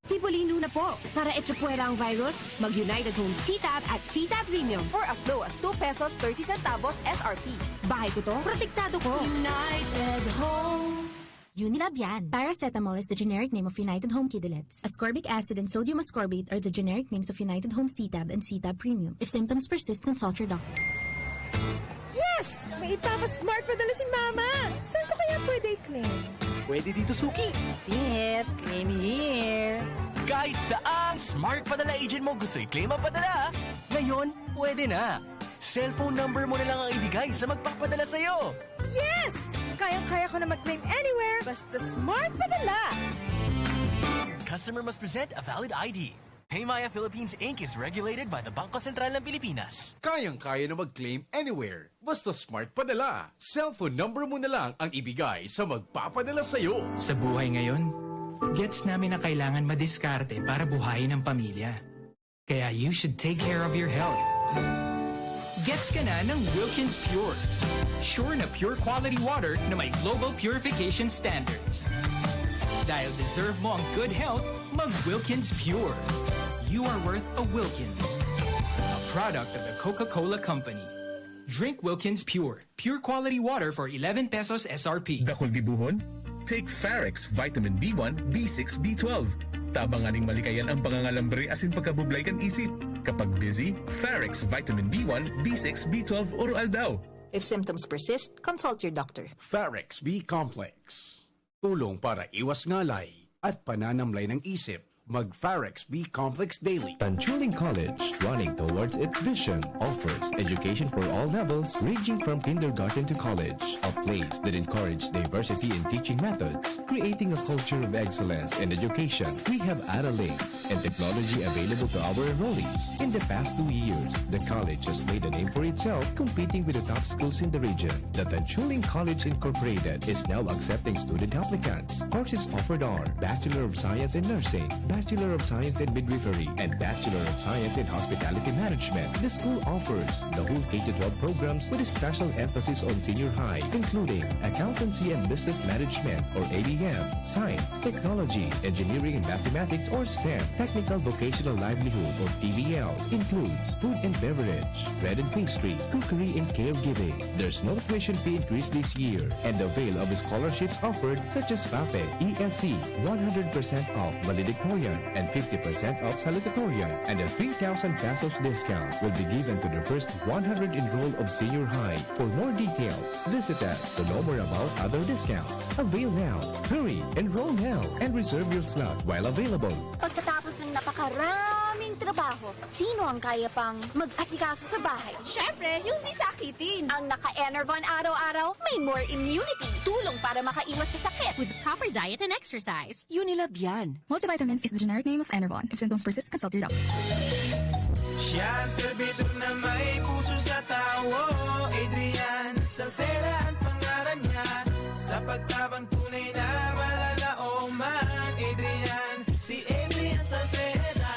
Sipulin Luna po para echapuwera ang virus. Mag United Home C-Tab at C-Tab Premium. For as low as two pesos thirty centavos S R P. Bahay ko to, protektado ko. United Home. Unilab yan. Paracetamol is the generic name of United Home Kidaletes. Ascorbic acid and sodium ascorbate are the generic names of United Home C-Tab and C-Tab Premium. If symptoms persist, consult your doctor. Yes! May ipapa-smart padala si Mama! Saan ko kaya pwede i-claim? Pwede dito, Suki! Yes, claim here! Kahit saang smart padala agent mo gusto i-claim ang padala, ngayon, pwede na! Cellphone number mo na lang ang ibigay sa magpapadala sa'yo! Yes! Kayang-kaya ko na mag-claim anywhere, basta smart padala! Customer must present a valid I D. Paymaya Philippines Inc is regulated by the Bangko Sentral ng Pilipinas. Kayang-kaya na mag-claim anywhere, basta smart padala. Cellphone number mo na lang ang ibigay sa magpapadala sa'yo. Sa buhay ngayon, gets namin na kailangan madiskarte para buhayin ang pamilya. Kaya you should take care of your health. Gets ka na ng Wilkins Pure. Sure na pure quality water na may global purification standards. Dahil deserve mo ang good health, mag Wilkins Pure. You are worth a Wilkins. A product of the Coca-Cola Company. Drink Wilkins Pure. Pure quality water for eleven pesos S R P. Dakul gibohon? Take Farex Vitamin B one, B six, B twelve. Tabang nganing malikayan ang pangangalambre asin pagkabublay kan isip. Kapag busy, Farex Vitamin B one, B six, B twelve oro-aldaw. If symptoms persist, consult your doctor. Farex B Complex. Tulong para iwas ngalay at pananamlay ng isip. Mag Farex B Complex Daily. Tanchuling College, running towards its vision, offers education for all levels, ranging from kindergarten to college. A place that encourages diversity in teaching methods, creating a culture of excellence in education. We have Adelaide and technology available to our enrollees. In the past two years, the college has made a name for itself, competing with the top schools in the region. The Tanchuling College Incorporated is now accepting student applicants. Courses offered are Bachelor of Science in Nursing, Bachelor of Science in Midwifery, and Bachelor of Science in Hospitality Management. The school offers the whole K to twelve programs with a special emphasis on senior high, including accountancy and business management or A B M, science, technology, engineering and mathematics or STEM, technical vocational livelihood or T V L, includes food and beverage, bread and pastry, cookery and caregiving. There's no tuition fee increase this year, and avail of scholarships offered such as FAPE, E S C, one hundred percent off valedictorian and fifty percent off salutatorian, and a three thousand pesos discount will be given to the first one hundred enrolled of senior high. For more details, visit us to know more about other discounts. Avail now. Hurry! Enroll now and reserve your slot while available. Pagkatapos ng napakaraming trabaho, sino ang kaya pang mag-asikaso sa bahay? Siyempre, yung di sakitin. Ang naka-Enervon araw-araw, may more immunity. Tulong para makaiwas sa sakit. With proper diet and exercise. Unilab yan. Multivitamins is the generic name of Enervon. If symptoms persist, consult your doctor. Siya ang servidor na may puso sa tawo. Adrian Salceda ang pangaran niya. Sa pagtabang tunay na malalaoman, Adrian, si Adrian Salceda.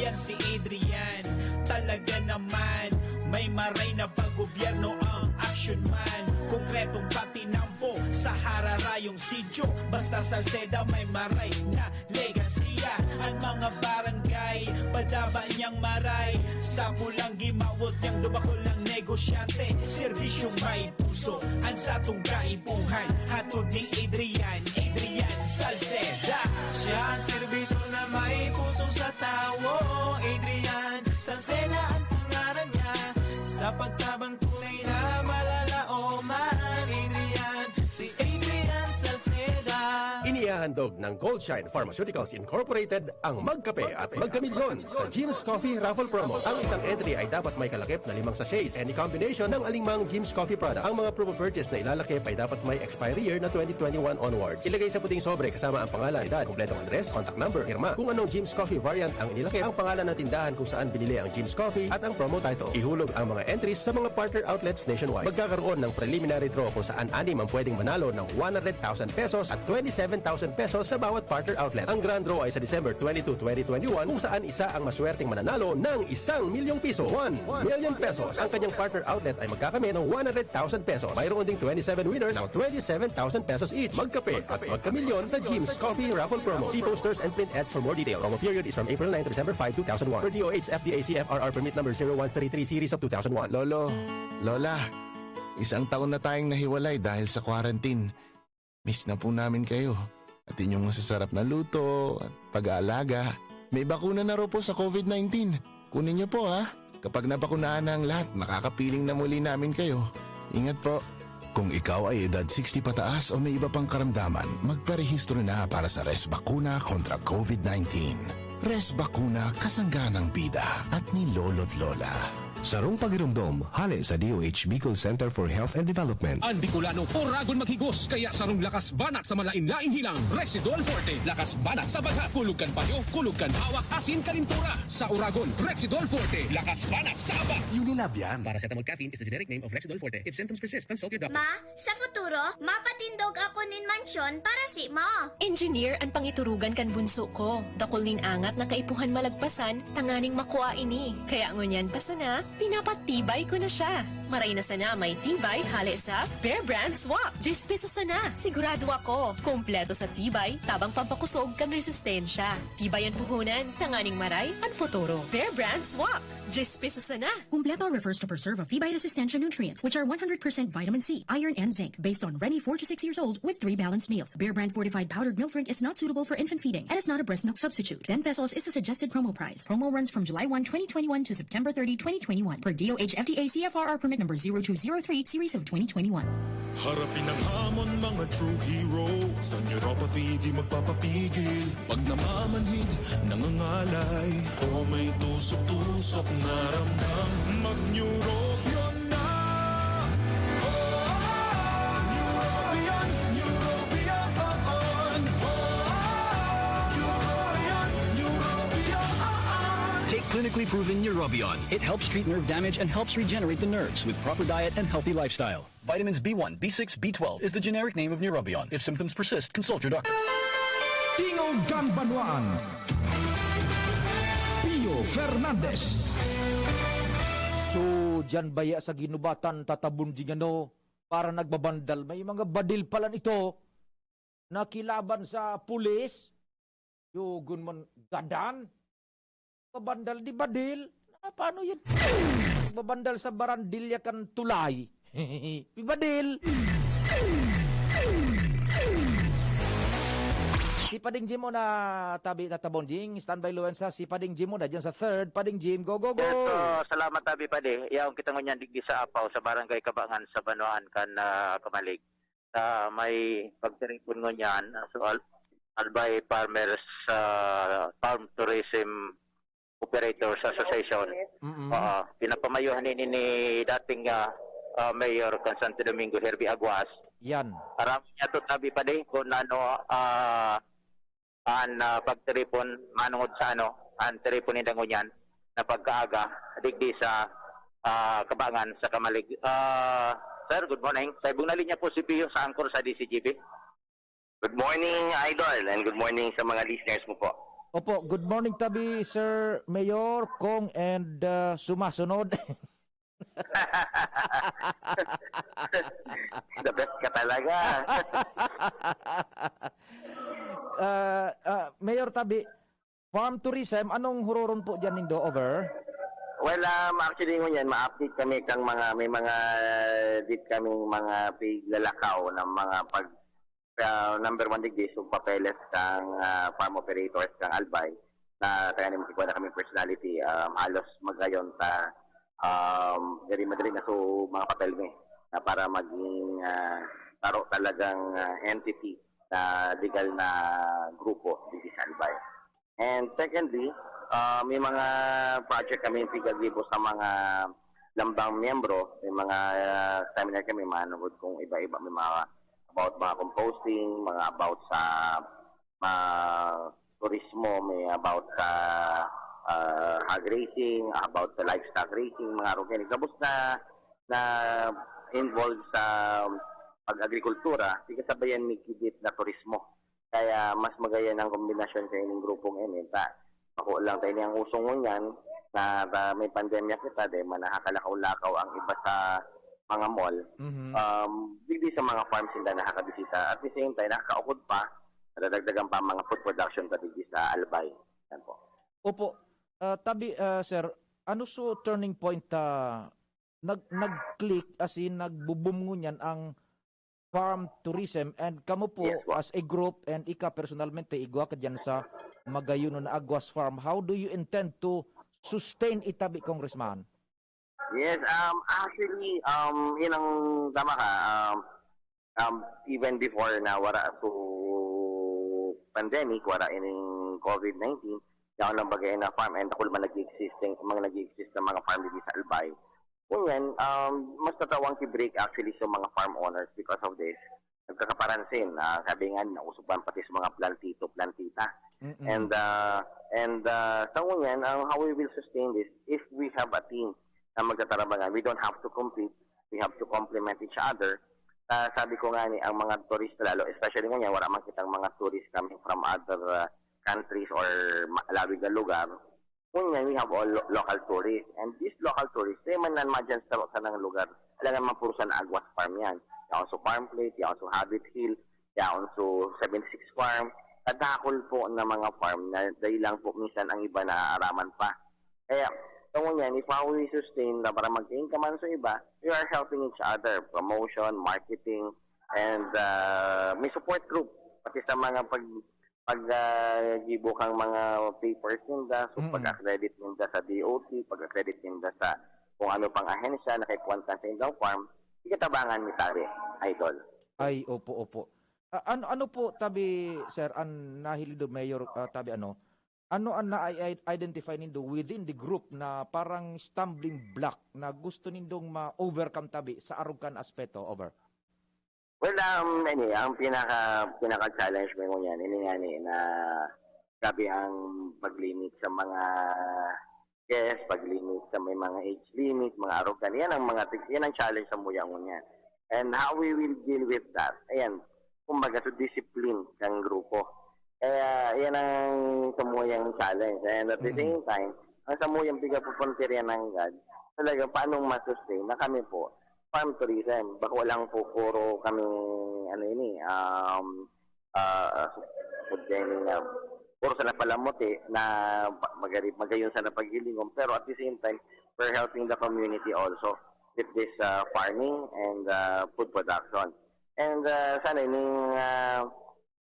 Yan si Adrian, talaga naman. May maray na paggobyerno ang action man. Konkretong patinampo sa hararayong sityo. Basta Salceda may maray na legasiya. Ang mga barangay, padaba niyang maray. Sa pulang gimawot niyang dubakol ang negosyante. Serbisyong may puso, ang satong kaipuhan. Hatod ni Adrian, Adrian Salceda. Siya ang servidor na may puso sa tawo. Adrian Salceda ang pangaran niya. Sa pagtabang tunay na malalaoman, Adrian, si Adrian Salceda. Inihahandog ng Goldshine Pharmaceuticals Incorporated ang Magkape at Magkamilyon sa Jim's Coffee Raffle Promo. Ang isang entry ay dapat may kalakip na limang sachets, any combination ng alinmang Jim's Coffee product. Ang mga promo purchase na ilalakip ay dapat may expiry year na twenty twenty-one onwards. Ilagay sa puting sobre kasama ang pangalan, edad, kompletong address, contact number, pirma. Kung anong Jim's Coffee variant ang inilakip, ang pangalan ng tindahan kung saan binili ang Jim's Coffee at ang promo title. Ihulog ang mga entries sa mga partner outlets nationwide. Magkakaroon ng preliminary draw kung saan anim ang pwedeng manalo ng one hundred thousand pesos at twenty-seven thousand pesos sa bawat partner outlet. Ang grand draw ay sa December twenty-two, twenty twenty-one, kung saan isa ang maswerteng mananalo ng isang milyong piso, one million pesos. Ang kanyang partner outlet ay magkakamit ng one hundred thousand pesos. Mayroon ding twenty-seven winners ng twenty-seven thousand pesos each. Magkape at magkamilyon sa Jim's Coffee Raffle Promo. See posters and print ads for more details. Promo period is from April nine to December five, two thousand one. Per D O H F D A C F R R Permit Number zero one three three Series of two thousand one. Lolo, Lola, isang taon na tayong nahiwalay dahil sa quarantine. Miss na po namin kayo at inyong masasarap na luto at pag-aalaga. May bakuna na raw po sa COVID nineteen. Kunin niyo po ha. Kapag nabakunahan na ang lahat, makakapiling na muli namin kayo. Ingat po. Kung ikaw ay edad sixty pataas o may iba pang karamdaman, magparehistro na para sa Res Bakuna kontra COVID nineteen. Res Bakuna, kasangga ng bida at ni Lolo't Lola. Sarong pagiromdom, hale sa D O H Bicol Center for Health and Development. An Bicolano, oragon maghigos, kaya sarong lakas banat sa malain-laing hilang, Residol Forte. Lakas banat sa baghat, kulog kan payo, kulog kan hawak, asin kalintura. Sa oragon, Residol Forte. Lakas banat sa aba. Unilab yan. Paracetamol caffeine is the generic name of Residol Forte. If symptoms persist, consult your doctor. Ma, sa futuro, mapatindog ako nin mansyon para si ma. Engineer an pangiturugan kan bunso ko. Dakul nin angat na kaipuhan malagpasan tanganing makua ini. Kaya ngunyan pa sana, pinapatibay ko na siya. Maray na sana may tibay hale sa Bear Brand Swak. Diyes pesos sana. Sigurado ako, kompleto sa tibay, tabang pampakusog kan resistensya. Tibay an puhunan, tanganing maray an futuro. Bear Brand Swak. Diyes pesos sana. Kumpleto refers to preserve of tibay resistensya nutrients, which are one hundred percent vitamin C, iron, and zinc, based on Reni four to six years old with three balanced meals. Bear Brand fortified powdered milk drink is not suitable for infant feeding and is not a breast milk substitute. Ten pesos is the suggested promo price. Promo runs from July one, twenty twenty-one to September thirty, twenty twenty-one. Per D O H F D A C F R R permit number zero two zero three series of twenty twenty-one. Harapin ang hamon, mga true hero. Sa neuropathy, di magpapapigil. Pag namamanhid, nangangalay, o may tusok-tusok na ramdam, mag-Neurobion na! Oh, Neurobion, Neurobion, oh, oh. Neurobion, Neurobion, oh, oh. Take clinically proven Neurobion. It helps treat nerve damage and helps regenerate the nerves with proper diet and healthy lifestyle. Vitamins B one, B six, B twelve is the generic name of Neurobion. If symptoms persist, consult your doctor. Kan Banwaan, Pio Fernandez. So, diyan baya sa ginubatan tatabon ding ano, para nagbabandal? May mga badil pala nito na kilaban sa pulis. Yogon man, gadan. Kabandal di badil. Ah, paano yan? Babandal sa barandilya kan tulay. Di badil. Si Pading Jim muna, tabi na tabon, Jing. Standby, Luensa. Si Pading Jim muna, dyan sa third. Pading Jim, go, go, go! Yes, so, salamat, Tabi Padi. Yaon kita ngunyan digdi sa Apaw, sa Barangay Kabangan, sa Banwaan kan, ah, Kamalig. Sa may pagtiripon ngunyan, ah, so, Al-, Albay Farmers, ah, Farm Tourism Operators Association. Mm-mm. Oo, pinapamayuhan ini ni dating, ah, ah, Mayor kan Santo Domingo, Herbie Aguas. Yan. Aram niya to, Tabi Padi, kung ano, ah, an, ah, pagtiripon manongod sa ano, an tiripon ni Dangunyan na pagkaaga digdi sa, ah, Kabangan sa Kamalig. Ah, sir, good morning. Sa ibong na linya po si Pio sa anchor sa D C G B. Good morning, Idol, and good morning sa mga listeners mo po. Opo, good morning tabi, Sir Mayor, Kong, and, ah, sumasunod. The best ka talaga. Ah, ah, Mayor Tabi, farm tourism, anong huroron po diyan nindo, over? Well, um, actually, ngunyan, ma-update kami kang mga, may mga, dit kaming mga piglalakaw ng mga pag, ah, number one digdi, so, papeles kang, ah, farm operators kang Albay, na kaya ni makikita na kami personality, um, halos magayon ta, um, diri madali na so mga papel mi na para maging, ah, taro talagang, ah, entity na legal na grupo digdi sa Albay. And secondly, ah, may mga project kami pigagibo sa mga lambang miyembro, may mga, ah, seminar kami manungod kung iba-iba, may mga about mga composting, mga about sa, ah, turismo, may about sa, ah, hog raising, about sa livestock raising, mga organic. Gabos na, na involved sa pag-agrikultura, di kasabayan may kidit na turismo. Kaya mas magayon ang kombinasyon sa ining grupong ini. Ta, ako lang tayo niyang usong ngunyan na, ta, may pandemya kita, di man nakakalakaw-lakaw ang iba sa mga mall. Mhm. Um, digdi sa mga farms sila nakakabisita. At the same time, nakakaukod pa, nadadagdagan pa ang mga food production ta digdi sa Albay. Yan po. Opo. Ah, tabi, ah, sir, ano so turning point, ah, nag-, nag-click, as in, nagbo-boom ngunyan ang farm tourism, and kamo po, yes po, as a group, and ika personalmente, igwa ka diyan sa magayon na Aguas Farm, how do you intend to sustain itabi, Congressman? Yes, um, actually, um, yun ang tama ka. Um, um, even before na wara to pandemic, wara ining COVID nineteen, yaon lang bagay na farm, and ako man nag-exist, mga nag-exist na mga farm dito sa Albay. Ngunyan, um, mas natawang ki-break actually sa mga farm owners because of this. Nagkakaparansin, ah, sabi nga, nauso pa pati sa mga plantito, plantita. Mm-mm. And, ah, and, ah, sa ngunyan, ang how we will sustain this, if we have a team na magtatarabangan, we don't have to compete, we have to complement each other. Ah, sabi ko nga ni, ang mga turista lalo, especially ngunyan, wala man kitang mga tourists coming from other, ah, countries or ma-, lawig na lugar. Ngunyan, we have all lo-, local tourists. And these local tourists, they man nan madyan sa, sa nang lugar. Alangan man puro sa Aguas Farm yan. Yaon sa Farm Plate, yaon sa Habit Hill, yaon sa seventy-six Farm. Kadakol po na mga farm na dahil lang po minsan ang iba naaaraman pa. Kaya, so ngunyan, if how we sustain na para magkain ka man sa iba, we are helping each other. Promotion, marketing, and, ah, may support group. Pati sa mga pag, pag, ah, gibo kang mga papers ninda, so Mm. pag-accredit ninda sa D O T, pag-accredit ninda sa kung ano pang ahensya na kay kuwan ka sa indang farm, ikatabangan ni pare, idol. Ay, opo, opo. Ah, ano, ano po, tabi, sir, ang nahiling do, Mayor, ah, tabi, ano, ano ang na-i-, identify nindo within the group na parang stumbling block na gusto nindong ma-overcome, tabi, sa arog kan aspeto? Over. Well, um, ini, ang pinaka, pinaka-challenge mo ngunyan, ini nga ni, na grabe ang pag-limit sa mga guests, pag-limit sa may mga age limit, mga arogan. Yan ang mga, yan ang challenge sa muya ngunyan. And how we will deal with that? Ayan, kumbaga, so discipline kang grupo. Kaya yan ang samuyang challenge. And at the Mm. same time, ang samuyang pigapupuntirya nanggad, talaga paano ma-sustain na kami po, farm tourism. Bako lang po puro kami, ano yun eh, um, ah, puro sana palamuti na magari-, magayon sana paghilingon. Pero at the same time, we're helping the community also with this, ah, farming and, ah, food production. And, ah, sana ining, ah,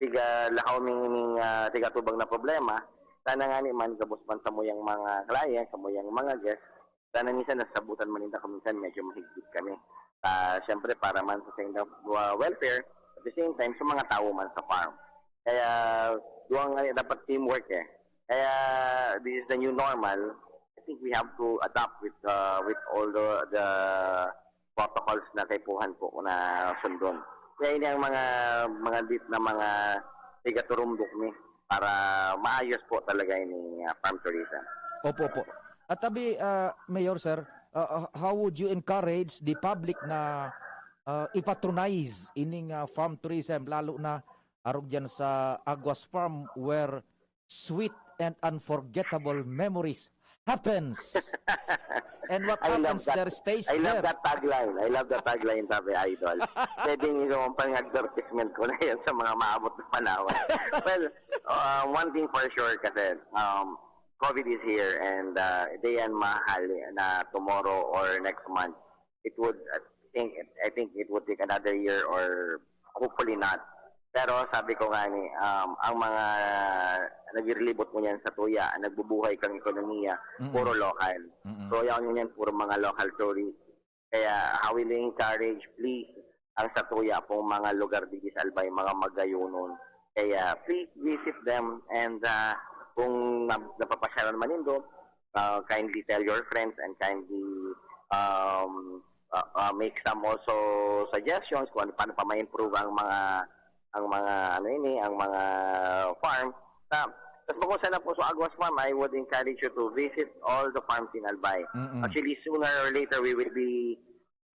tiga lakaw ning, ning, ah, tiga tubang na problema, sana ngani man gabos man samuyang mga clients, samuyang mga guests, sana minsan nasabutan man ninda kung minsan medyo mahigpit kami. Ah, siyempre para man sa saindang, ah, welfare, at the same time sa mga tawo man sa farm. Kaya duwang ngani dapat teamwork eh. Kaya this is the new normal. I think we have to adapt with, ah, with all the, the protocols na kaipuhan po na sundon. Kaya ini ang mga, mga dit na mga tigaturumdok ni para maayos po talaga ini, ah, farm tourism. Opo, opo. At tabi, ah, Mayor, sir, ah, ah, how would you encourage the public na, ah, ipatronize ining, ah, farm tourism, lalo na arog diyan sa Aguas Farm, where sweet and unforgettable memories happens. And what I love happens that. there stays I love there. that tagline. I love that tagline, sabi, Idol. Pwedeng ikaw ang pang-advertisement ko na yan sa mga maabot na panahon. Well, uh, one thing for sure kasi, um, COVID is here and, uh, day and mahali na tomorrow or next month, it would, I think, I think it would take another year or hopefully not. Pero sabi ko nga ni, um, ang mga nagrirelibot mo niyan sa tuya, nagbubuhay kang ekonomiya, Mm-mm. puro local. Mm-mm. So, yaon mo niyan, puro mga local tourists. Kaya, I will encourage, please, ang sa tuya pong mga lugar digdi sa Albay, mga magayonon. Kaya, please visit them and, ah, kung na-, napapasyalan man nindo, ah, kindly tell your friends and kindly, um, ah, ah, make some also suggestions kung ano, paano pa ma-improve ang mga, ang mga, ano ini, ang mga farm. Sa, tas bukod sana po sa Aguas Farm, I would encourage you to visit all the farms in Albay. Mm-mm. Actually, sooner or later, we will be,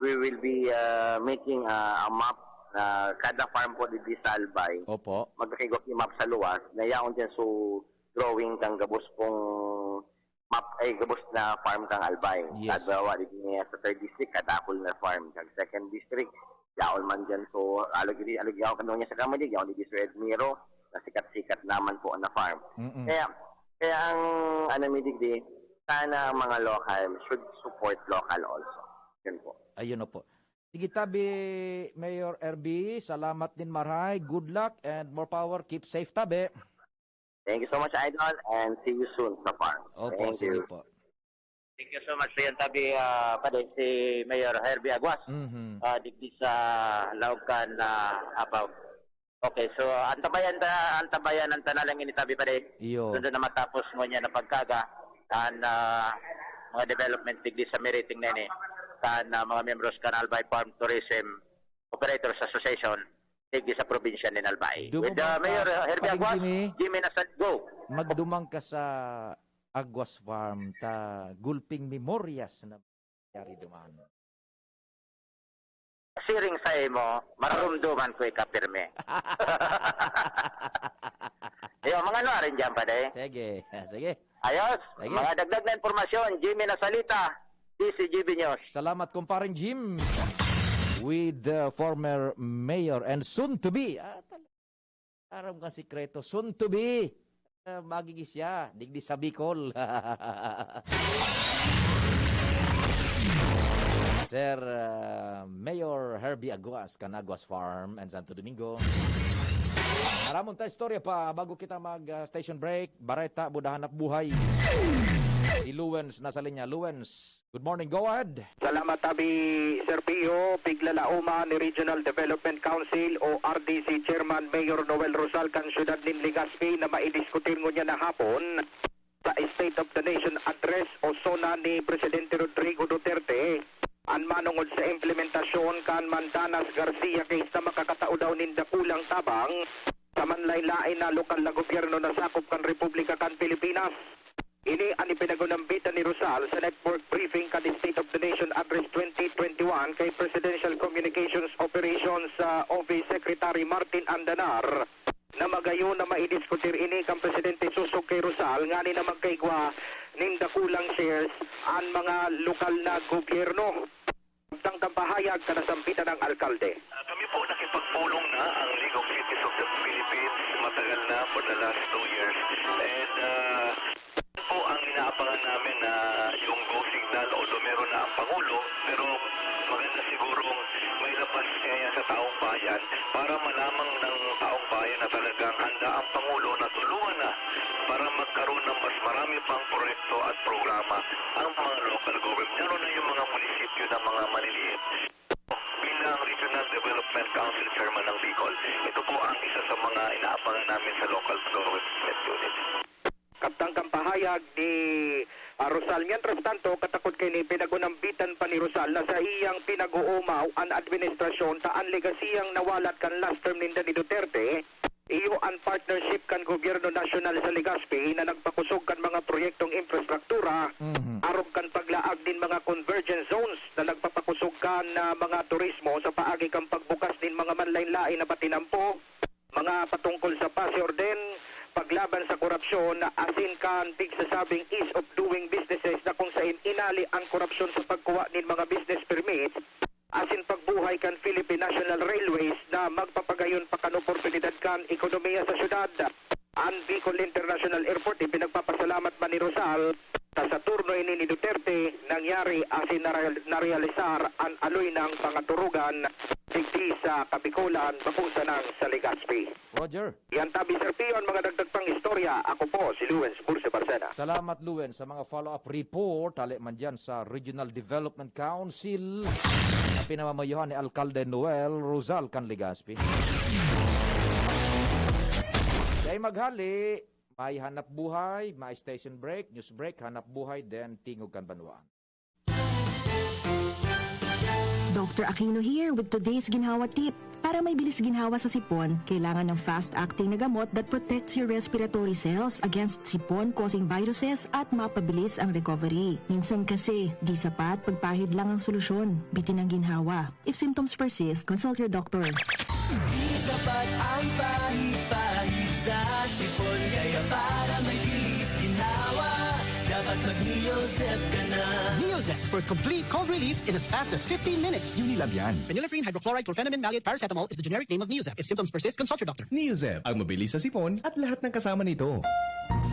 we will be, ah, making, ah, a map na kada farm po digdi sa Albay. Opo. Magkakigwa ki map sa luwas, na yaon diyan so drawing kang gabos pong map, ay, gabos na farm kang Albay. Yes. Halimbawa, digdi niya sa third district, kadakul na farm. Sa second district, yaon man diyan. So, alog, alog yaon kami niya sa Camalig, yaon digdi sa Edmiro, na sikat-sikat naman po na farm. Mm-mm. Kaya, kaya ang, ano, mi digdi, sana ang mga local should support local also. Yun po. Ayun po. Sige, tabi, Mayor R B, salamat din, marhay. Good luck and more power. Keep safe, tabi. Thank you so much, Idol, and see you soon sa farm. Opo, Thank sige you. po. Thank you so much sa iyong tabi, ah, padi, si Mayor Herbie Aguas, Mhm. ah, digdi sa laog kan, ah, Apaw. Okay, so antabayan ta, antabayan ang tanalang ini, tabi, padi. Iyo. Sundo na matapos mo niya na pagkaga, ang, ah, mga development digdi sa meriting na ini, kan, ah, mga miyembros kan Albay Farm Tourism Operators Association, digdi sa probinsya nin Albay. With, uh, Dumumang ka, Mayor, uh, Herbie Paring Aguas, Jimmy. Jimmy Nasal, go. Magdumang ka sa Aguas Farm, ta gulping memoryas na nangyari duman. Siring sa imo, mararumduman ko ika pirmi. Yo, mga ano, arin dyan, padi? Sige, sige. Ayos. Sige. Mga dagdag na impormasyon, Jimmy Nasalita, D C G B News. Salamat, Kumparing Jim. With the former mayor and soon to be, ah, tal-, aram ka sikreto, soon to be, ah, magiging siya, digdi sa Bicol. Sir, ah, Mayor Herbie Aguas, kan Aguas Farm and Santo Domingo. Aramon ta istorya pa bago kita mag, ah, station break. Bareta, Buda Hanap Buhay. Si Luwens nasa linya. Luwens, good morning. Go ahead. Salamat, tabi, Sir Pio. Piglalaoman ni Regional Development Council o R D C Chairman Mayor Noel Rosal kan siyudad nin Legazpi na maidiskutir ngunyan na hapon sa State of the Nation Address o SONA ni Presidente Rodrigo Duterte an manongod sa implementasyon kan Mandanas Garcia case na makakatao daw nin dakulang tabang sa manlaen-laen na lokal na gobyerno na sakop kan Republika kan Pilipinas. Ini an ipinagunambitan ni Rosal sa network briefing kan State of the Nation Address twenty twenty-one kay Presidential Communications Operations, ah, Office Secretary Martin Andanar. na magayon na maidiskutir ini kan Presidente Sosog kay Rosal ngani na magkaigwa nin dakulang shares an mga lokal na gobyerno. Samtang kan pahayag kan nasambitan ng alkalde. Ah, kami po, nakipagpulong na ang League of Cities of the Philippines matagal na, for the last two years. And, ah, po ang inaabangan namin na yung go signal, although meron na ang Pangulo, pero maganda sigurong may labas niya yan sa taong bayan para malaman ng taong bayan na talagang handa ang Pangulo na tulungan na para magkaroon ng mas marami pang proyekto at programa ang mga local government, lalo na yung mga munisipyo na mga maliliit. Bilang Regional Development Council Chairman ng Bicol, ito po ang isa sa mga inaabangan namin sa local government unit. Samtang kan pahayag ni, ah, Rosal. Mientras tanto, katakot kaini, pinag-unambitan pa ni Rosal na saiyang pinag-oomaw an administrasyon ta an legasiyang nawalat kan last term ninda ni Duterte, iyo an partnership kan gobyerno nasyonal sa Legazpi na nagpakusog kan mga proyektong infrastruktura, Mhm. arog kan paglaag nin mga convergence zones na nagpapakusog kan, ah, mga turismo sa paagi kan pagbukas nin mga manlain-lain na patinampo, mga patungkol sa pasi-orden, paglaban sa korupsyon, asin kan pigsasabing ease of doing businesses na kung sain inali an korupsyon sa pagkuha nin mga business permit, asin pagbuhay kan Philippine National Railways na magpapagayon pa kan oportunidad kan ekonomiya sa syudad. An Bicol International Airport ipinagpapasalamat man ni Rosal ta sa turno ini ni Duterte nangyari asin nareal-, narealisar an aloy nang pangaturugan digdi sa Kabikolan, bako sanang sa Legazpi. Roger. Yan tabi, Sir Pio, an mga dagdag pang istorya. Ako po si Lewens Burse Barcena. Salamat, Lewens, sa mga follow-up report hale man diyan sa Regional Development Council na pinamamayohan ni Alkalde Noel Rosal kan Legazpi. Dai maghali, may hanap buhay, may station break, news break, hanap buhay, then tingog kan banwaan. Doctor Aquino here with today's ginhawa tip. Para may bilis ginhawa sa sipon, kailangan ng fast-acting na gamot that protects your respiratory cells against sipon-causing viruses at mapabilis ang recovery. Minsan kasi, di sapat pagpahid lang ang solusyon. Bitin ang ginhawa. If symptoms persist, consult your doctor. Di sapat ang pahid-pahid sa sipon, kaya para may bilis ginhawa, dapat mag-Neozep ka na. Neozep for complete cold relief in as fast as fifteen minutes. Unilab yan. Phenylephrine, hydrochloride, chlorphenamine, maleate, paracetamol is the generic name of Neozep. If symptoms persist, consult your doctor. Neozep, ang mabilis sa sipon at lahat ng kasama nito.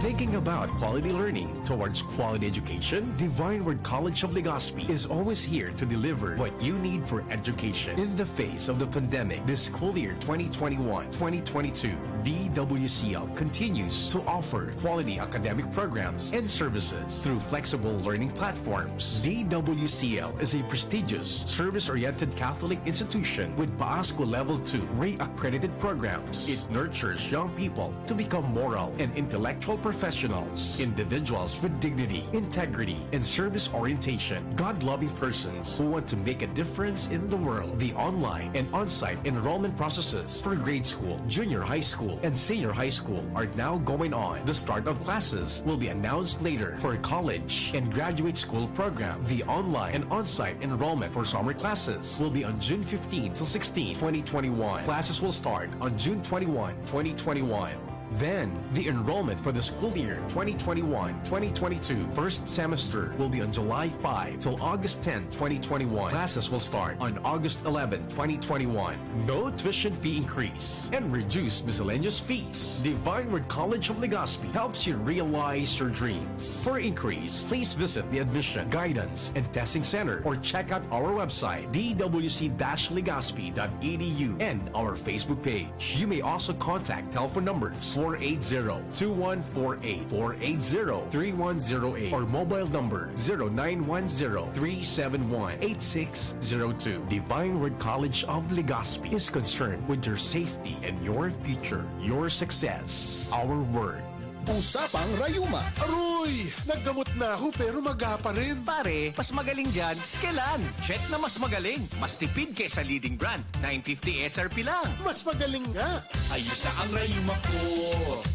Thinking about quality learning towards quality education? Divine Word College of Legazpi is always here to deliver what you need for education. In the face of the pandemic, this school year twenty twenty-one twenty twenty-two, D W C L continues to offer quality academic programs and services through flexible learning platforms. D W C L is a prestigious, service-oriented Catholic institution with PAASCU Level two re-accredited programs. It nurtures young people to become moral and intellectual professionals, individuals with dignity, integrity, and service orientation, God-loving persons who want to make a difference in the world. The online and on-site enrollment processes for grade school, junior high school, and senior high school are now going on. The start of classes will be announced later. For college and graduate school program, the online and on-site enrollment for summer classes will be on June fifteenth to sixteenth, twenty twenty-one. Classes will start on June twenty-one, twenty twenty-one. Then, the enrollment for the school year twenty twenty-one twenty twenty-two first semester will be on July five till August tenth, twenty twenty-one. Classes will start on August eleventh, twenty twenty-one. No tuition fee increase and reduced miscellaneous fees. Divine Word College of Legazpi helps you realize your dreams. For inquiries, please visit the Admission, Guidance, and Testing Center or check out our website, D W C dash legazpi dot E D U, and our Facebook page. You may also contact telephone numbers four eight zero, two one four eight, four eight zero, three one zero eight, or mobile number zero nine one zero, three seven one, eight six zero two. Divine Word College of Legazpi is concerned with your safety and your future, your success. Our word. Usapang Rayuma. Aroy! Naggamot na ako pero maga pa rin. Pare, mas magaling dyan, Skelan. Check na mas magaling. Mas tipid kesa leading brand. Nine fifty S R P lang. Mas magaling nga. Ayos na ang rayuma ko.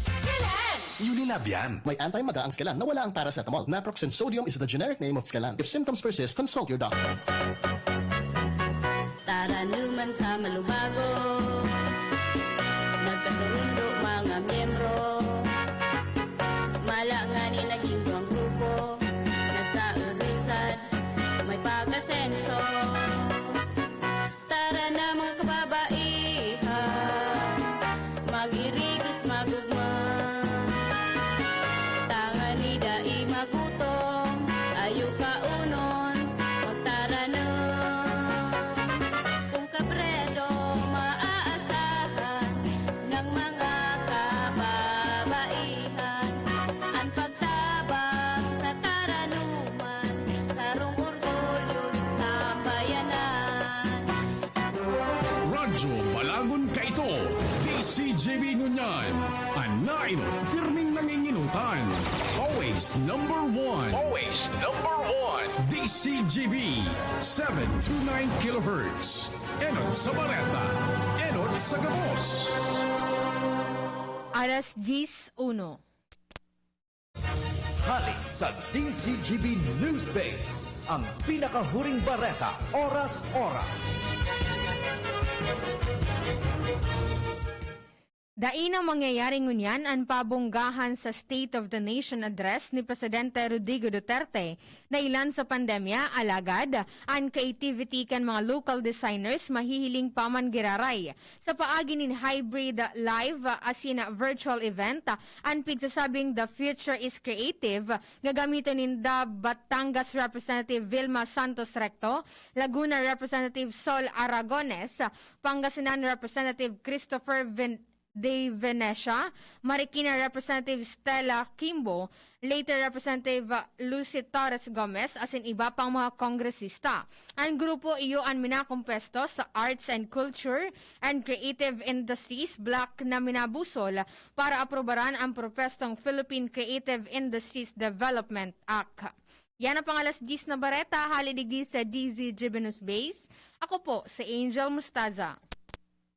Skelan! Unilab yan. May anti-maga ang Skelan na wala ang paracetamol. Naproxen sodium is the generic name of Skelan. If symptoms persist, consult your doctor. Taranuman sa malubago. Nagkasurundo, Miyembro, mala ngani naging duwang grupo, nagkaurisan, may pag-asenso. Tara na, mga kababaihan, mag-irigos, magugma. Tangani dai magutom, ayo kaunon, magtaranom. Kung kabredo, maaasahan ng mga kababaihan, an pagtabang sa taranuman, sarong orgulyo nin sambayanan. Radyo Balagon kaito, D C G B ngunyan, an nainot, pirming nanginginutan. Always number one. Always number one. D C G B, seven two nine kilohertz. Enot sa bareta, enot sa gabos. Alas diyes uno. Hali sa D C G B Newsbase, ang pinakahuring bareta, oras-oras. Dai na mangyayari ngunyan an pabonggahan sa State of the Nation Address ni Presidente Rodrigo Duterte dahilan sa pandemya, alagad an creativity kan mga local designers mahihiling pa man giraray. Sa paagi nin hybrid, live, asin virtual event, an pigsasabing The Future is Creative, gagamiton ninda Batangas Representative Vilma Santos Recto, Laguna Representative Sol Aragones, Pangasinan Representative Christopher Ven-, de Venecia, Marikina Representative Stella Kimbo, later Representative Lucy Torres Gomez, asin iba pang mga kongresista. An grupo iyo an minakompuesto sa Arts and Culture and Creative Industries block na minabusol para aprobaran ang propestong Philippine Creative Industries Development Act. Yan ang pang alas diyes na bareta, hali digdi sa D Z G B Newsbase. Ako po, si Angel Mustaza.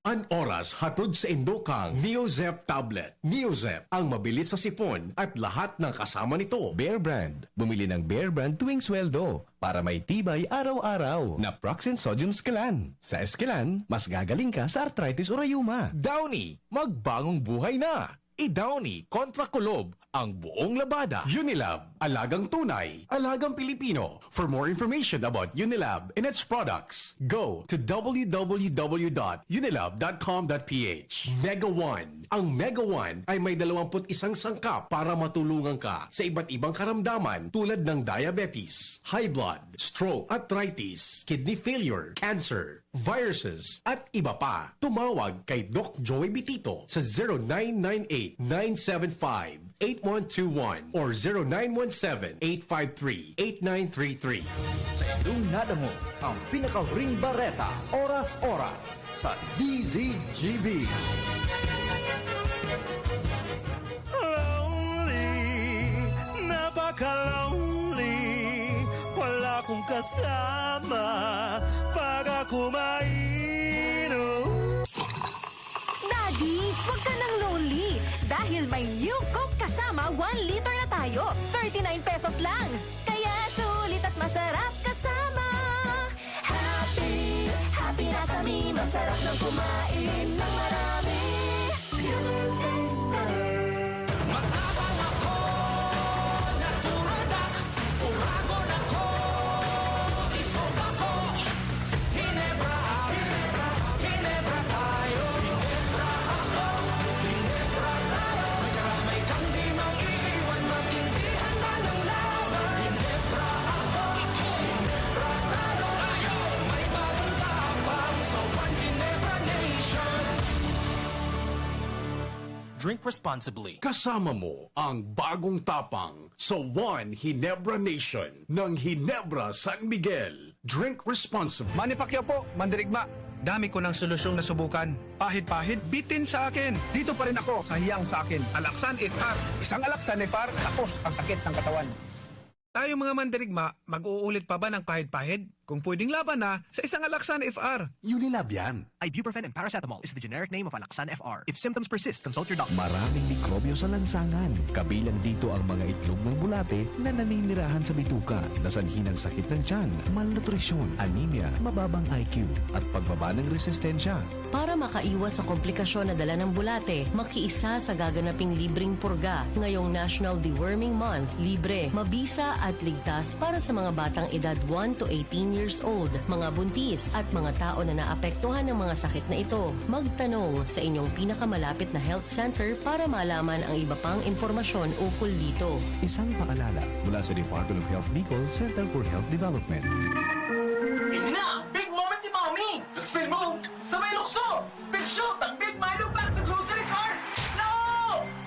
An oras hatod saindo kan Neozep Tablet. Neozep, ang mabilis sa sipon at lahat ng kasama nito. Bear Brand. Bumili ng Bear Brand tuwing sweldo para may tibay araw-araw. Naproxen Sodium Esquilan. Sa Esquilan, mas gagaling ka sa arthritis o rayuma. Downy, magbagong buhay na. I-Downy kontra kulob ang buong labada. Unilab, alagang tunay, alagang Pilipino. For more information about Unilab and its products, go to w w w dot unilab dot com dot p h. Mega One. Ang Mega One ay may dalawampu't isang sangkap para matulungan ka sa iba't ibang karamdaman tulad ng diabetes, high blood, stroke, arthritis, kidney failure, cancer, viruses, at iba pa. Tumawag kay Doc Joey Bitito sa zero nine nine eight, nine seven five, eight one two one or zero nine one seven, eight five three, eight nine three three. Sa indong nadangog ang pinakahuring bareta, oras-oras sa D Z G B. Lonely, napaka-lonely. Wala akong kasama pag ako mainom. Daddy, wag ka nang lonely. Dahil may New Coke kasama, one liter na tayo. Thirty-nine pesos lang. Kaya sulit at masarap kasama. Happy, happy na kami. Masarap ng kumain ng marami. Skin tastes better. Matabang ako, natural dak. Uragon ako, isog ako. Hinebra ako, Hinebra tayo. Hinebra ako, Hinebra tayo. May karamay kang di mag-iiwan, matindihan man ang laban. Hinebra ako, Hinebra tayo. Ayaw, may bagong tapang sa One Hinebra Nation. Drink responsibly. Kasama mo ang bagong tapang sa One Hinebra Nation ng Hinebra San Miguel. Drink responsibly. Manny Pacquiao po, mandirigma. Dami ko ng solusyong nasubukan. Pahid-pahid, bitin sa akin. Dito pa rin ako sa hiyang sa akin. Alaksan F R. Isang Alaksan F R, tapos ang sakit ng katawan. Tayo mga mandirigma, mag-uulit pa ba ng pahid-pahid? Kung pwedeng laban na sa isang Alaxan F R. Unilab yan. Ibuprofen and paracetamol is the generic name of Alaxan F R. If symptoms persist, consult your doctor. Maraming mikrobyo sa lansangan. Kabilang dito ang mga itlog ng bulate na naninirahan sa bituka, na sanhi ng sakit ng tiyan, malnutrisyon, anemia, mababang I Q, at pagbaba ng resistensya. Para makaiwas sa komplikasyon na dala ng bulate, makiisa sa gaganaping libreng purga ngayong National Deworming Month. Libre, mabisa at ligtas para sa mga batang edad one to eighteen years old, mga buntis, at mga tao na naapektuhan ng mga sakit na ito. Magtanong sa inyong pinakamalapit na health center para malaman ang iba pang impormasyon ukol dito. Isang paalala mula sa Department of Health Bicol, Center for Health Development. Ini na! Big moment ni Mommy! Expel move sa may lukso! Big shoot ang Big Milo Pack sa grocery cart! No!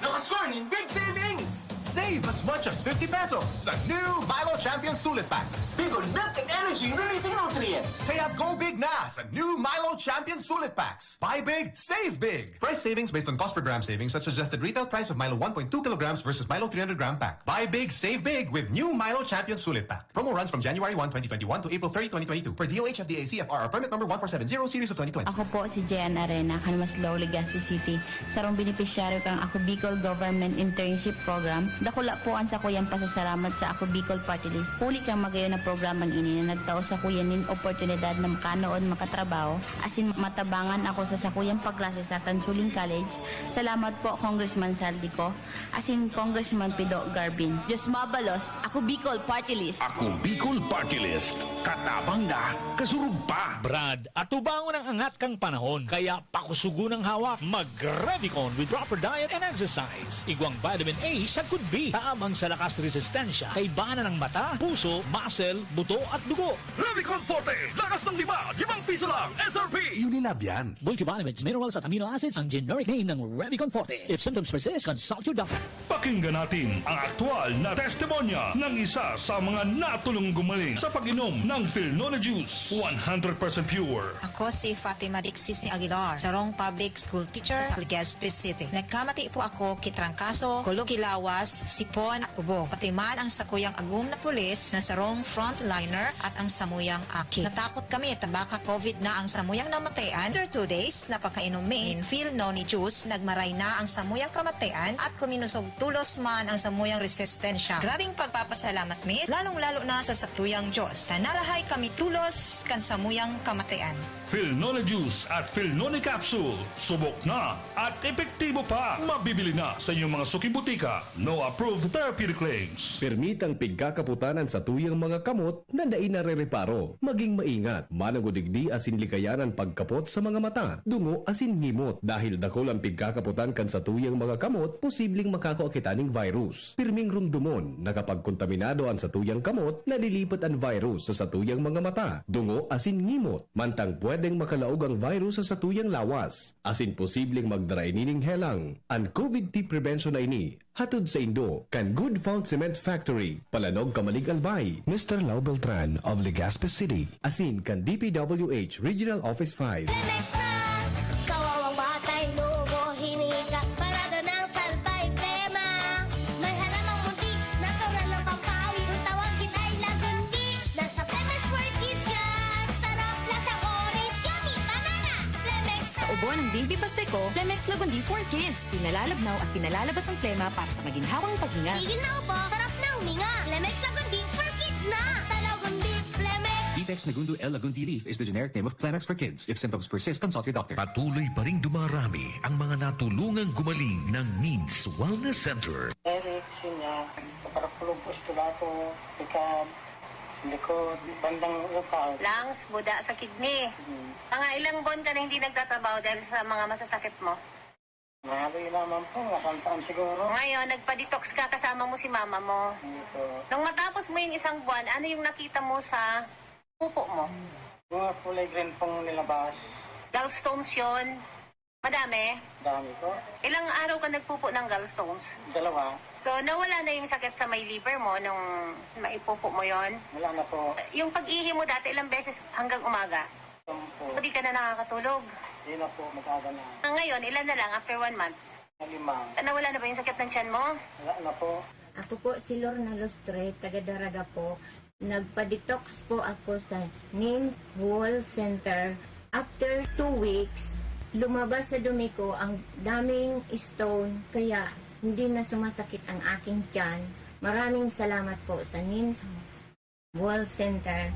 Nakascore nin big savings! Save as much as fifty pesos sa new Milo Champion Sulit Pack. Big on milk and energy releasing nutrients. Kaya go big na sa new Milo Champion Sulit Packs. Buy big, save big. Price savings based on cost per gram savings at suggested retail price of Milo one point two kilograms versus Milo three hundred gram pack. Buy big, save big with new Milo Champion Sulit Pack. Promo runs from January one, twenty twenty-one to April thirty, twenty twenty-two, per D O H F D A C F R or permit number one four seven zero series of twenty twenty. Ako po si Jen Arena, kan Maslao, Legazpi City. Sarong benepisyaryo kan Ako Bicol Government Internship Program. Dakula po an sakuyang pasasalamat sa Ako Bicol Party List. Huli kan magayon na programang ini na nagtao sakuya nin oportunidad na makanood, makatrabaho, asin matabangan ako sa sakuyang pagklase sa Tansuling College. Salamat po, Congressman Saldico. Asin Congressman Pido Garbin. Diyos mabalos, Ako Bicol Party List. Ako Bicol Party List. Katabang na, kasurog pa. Brad, atubangon ang angat kang panahon. Kaya pakusugon ang hawak. Mag-Revicon with proper diet and exercise. Igwang vitamin A sagkod B. Tabang sa lakas resistensya. Kaibanan ng mata, puso, muscle, buto at dugo. Revicon Forte. Lakas ng lima. Limang piso lang. S R P. Unilab yan. Multivitamins, minerals at amino acids ang generic name ng Revicon Forte. If symptoms persist, consult your doctor. Pakinggan natin ang aktual na testimonya ng isa sa mga natulong gumaling sa pag-inom ng Filnone Juice, one hundred percent pure. Ako si Fatima Dixis ni Aguilar, sarong public school teacher sa Legazpi City. Nagkamati po ako ki trangkaso, kulog ki lawas, sipon at ubo. Pati man ang sakuyang agom na pulis na sarong frontliner at ang samuyang aki. Natakot kami ta baka COVID na ang samuyang namatayan. After two days na pagkainom mi nin Filnone Juice, nagmaray na ang samuyang kamatayan at kuminusog tulos man ang samuyang resistensya. Grabing pagpapasalamat mi, lalong-lalo na sa satuyang Diyos, na narahay kami tulos kan samuyang kamatayan. Filnone Juice at Filnone Capsule, subok na at epektibo pa. Mabibili na sa inyong mga suking butika. No approved therapeutic claims. Permitang pigkakaputan an satuyang mga kamot na dai narereparo. Maging maingat, mananggod digdi asin likayan an pagkapot sa mga mata, dungo asin ngimot. Dahil dakul an pigkakaputan kan satuyang mga kamot, posibleng makakua kita ning virus. Pirming rumdomon na kapag kontaminado an satuyang kamot, nalilipot an virus sa satuyang mga mata, dungo asin ngimot. Mantang pwedeng makalaog ang virus sa satuyang lawas, asin posibleng magdara ini ning helang. An COVID T prevention na ini hatod saindo kan Good Found Cement Factory, Palanog, Camalig, Albay. Mister Lau Beltran of Legazpi City, asin kan D P W H Regional Office five. Lemex na! Kawawang batay, lubo, hinika, parada ng salbay, plema. May halamang muntik, natural na pampawi. Kung tawagin ay lagundi, nasa Lemex for Kids yan. Sarap, lasang orange, yummy, banana. Lemex Sa ubo ng baby pasteko, Lemex Lagundi for Kids. Pinalalabnaw at pinalalabas ang plema para sa maginhawang paghinga. Tigil na ubo, sarap na huminga. Lemex Lagundi for Kids na! Basta Lagundi, Lemex! Ditex Nagundo L. Lagundi Leaf is the generic name of Clemex for Kids. If symptoms persist, consult your doctor. Patuloy pa ring dumarami ang mga natulungang gumaling ng Needs Wellness Center. Eric, sinya, kaparapulog, postulato, likod, likod, bandang utak. Lungs, buda sa kidney. Hmm. Mga ilang buwan ka na hindi nagtatrabaho dahil sa mga masasakit mo? Grabe naman po, nasang taon siguro. Ngayon, nagpa-detox ka kasama mo si mama mo. Hindi po. Nung matapos mo yung isang buwan, ano yung nakita mo sa pupo mo? Mga kulay green pong nilabas. Gallstones yon. Madami? Dami po. Ilang araw ka nagpupo ng gallstones? Dalawa. So, nawala na yung sakit sa may liver mo nung maipupo mo yon? Wala na po. Yung pag-ihi mo dati, ilang beses hanggang umaga? Sampo. Hindi ka na nakakatulog? Hindi na po, mag-aga na. Ah, ngayon, ilan na lang after one month? Lima. Nawala na ba yung sakit ng tiyan mo? Wala na po. Ako po si Lorna Lustre, taga Daraga po. Nagpa-detox po ako sa Nins Wall Center. After two weeks, lumabas sa dumi ko ang daming stone, kaya hindi na sumasakit ang aking tiyan. Maraming salamat po sa Nins Wall Center.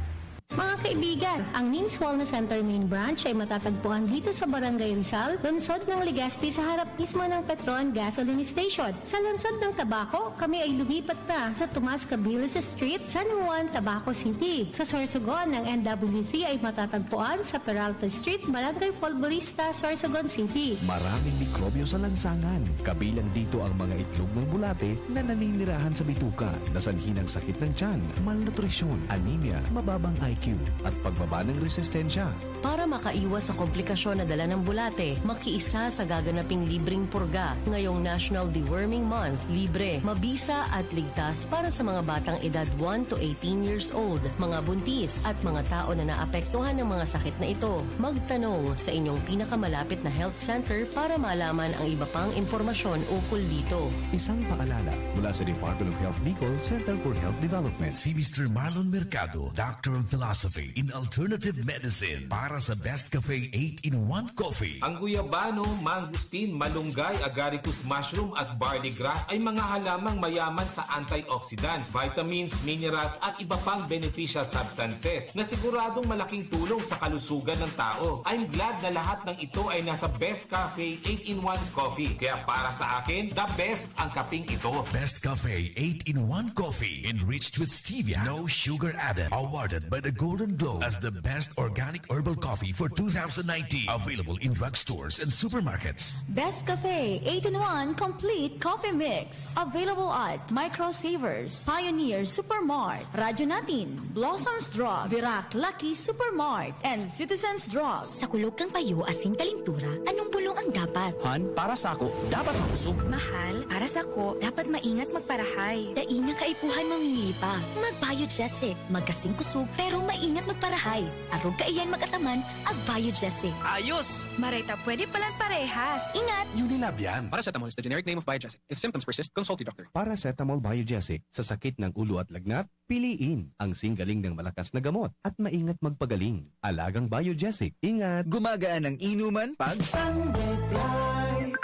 Mga kaibigan, ang Nins Wellness Center Main Branch ay matatagpuan dito sa Barangay Rizal, lungsod ng Legazpi, sa harap mismo ng Petron Gasoline Station. Sa lungsod ng Tabaco, kami ay lumipat na sa Tomas Cabilis Street, San Juan, Tabaco City. Sa Sorsogon, ang N W C ay matatagpuan sa Peralta Street, Barangay Polvorista, Sorsogon City. Maraming mikrobyo sa lansangan. Kabilang dito ang mga itlog ng bulate na naninirahan sa bituka, na sanhi ng sakit ng tiyan, malnutrisyon, anemia, mababang I Q, at pagbaba ng resistensya. Para makaiwas sa komplikasyon na dala ng bulate, makiisa sa gaganaping libreng purga ngayong National Deworming Month. Libre, mabisa at ligtas para sa mga batang edad one to eighteen years old, mga buntis, at mga tao na naapektuhan ng mga sakit na ito. Magtanong sa inyong pinakamalapit na health center para malaman ang iba pang impormasyon ukol dito. Isang paalala mula sa Department of Health Bicol, Center for Health Development. Si Mister Marlon Mercado, Doctor of Philosophy in Alternative Medicine, para sa Best Cafe eight-in-one Coffee. Ang guyabano, mangosteen, malunggay, agaricus mushroom at barley grass ay mga halamang mayaman sa antioxidants, vitamins, minerals at iba pang beneficial substances na siguradong malaking tulong sa kalusugan ng tao. I'm glad na lahat ng ito ay nasa Best Cafe eight-in-one Coffee. Kaya para sa akin, the best ang kaping ito. Best Cafe eight-in-one Coffee, enriched with stevia, no sugar added. Awarded by the Golden Globe as the best organic herbal coffee for two thousand nineteen. Available in drugstores and supermarkets. Best Cafe eight-in-one Complete Coffee Mix. Available at Micro Savers, Pioneer Supermart, Radyo Natin, Blossoms Drug, Virac Lucky Supermart, and Citizens Drug. Sa kulog kan payo asin kalintura, anong bulong ang dapat? Han, para sako, dapat makusog. Mahal, para sako, dapat maingat magparahay. Dai na kaipuhan mamili pa. Mag-Biogesic, magkasing kusog, pero maingat magparahay. Arog kaiyan mag-ataman, ag-Biogesic. Ayos! Maray ta pwede palan parehas. Ingat! Unilab yan. Paracetamol is the generic name of Biogesic. If symptoms persist, consult your doctor. Paracetamol Biogesic, sa sakit ng ulo at lagnat, piliin ang singgaling ng malakas na gamot at maingat magpagaling. Alagang Biogesic, ingat! Gumagaan ang inuman pag Sunday Light.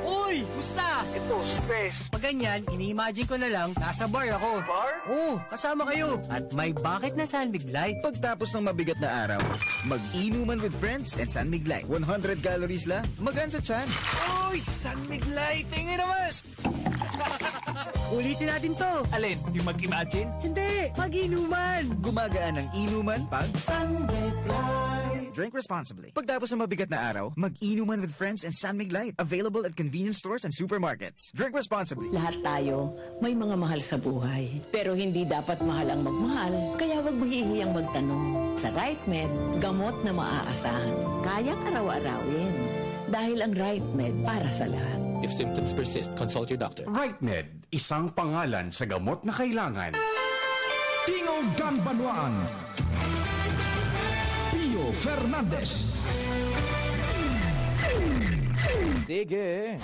Uy! Musta? Ito, si Pes. Pag ganyan, ini-imagine ko na lang, nasa bar ako. Bar? Oo, kasama kayo. At may bakit na San Mig Light. Pagtapos ng mabigat na araw, mag-inuman with friends and San Mig Light. One hundred calories lang, magaan sa tiyan. Uy! San Mig Light! Tingin naman! Ulitin natin to. Alin? Yung mag-imagine? Hindi! Mag-inuman! Gumagaan ang inuman pag San Mig Light. Drink responsibly. Pagtapos ng mabigat na araw, mag-inuman with friends and San Mig Light. Available at convenience stores and supermarkets. Drink responsibly. Lahat tayo may mga mahal sa buhay. Pero hindi dapat mahal ang magmahal, kaya wag mahihiyang magtanong. Sa RightMed, gamot na maaasahan, kayang araw-arawin. Dahil ang RightMed para sa lahat. If symptoms persist, consult your doctor. RightMed, isang pangalan sa gamot na kailangan. Tingog kan Banwaan, Pio Fernandez. Sige.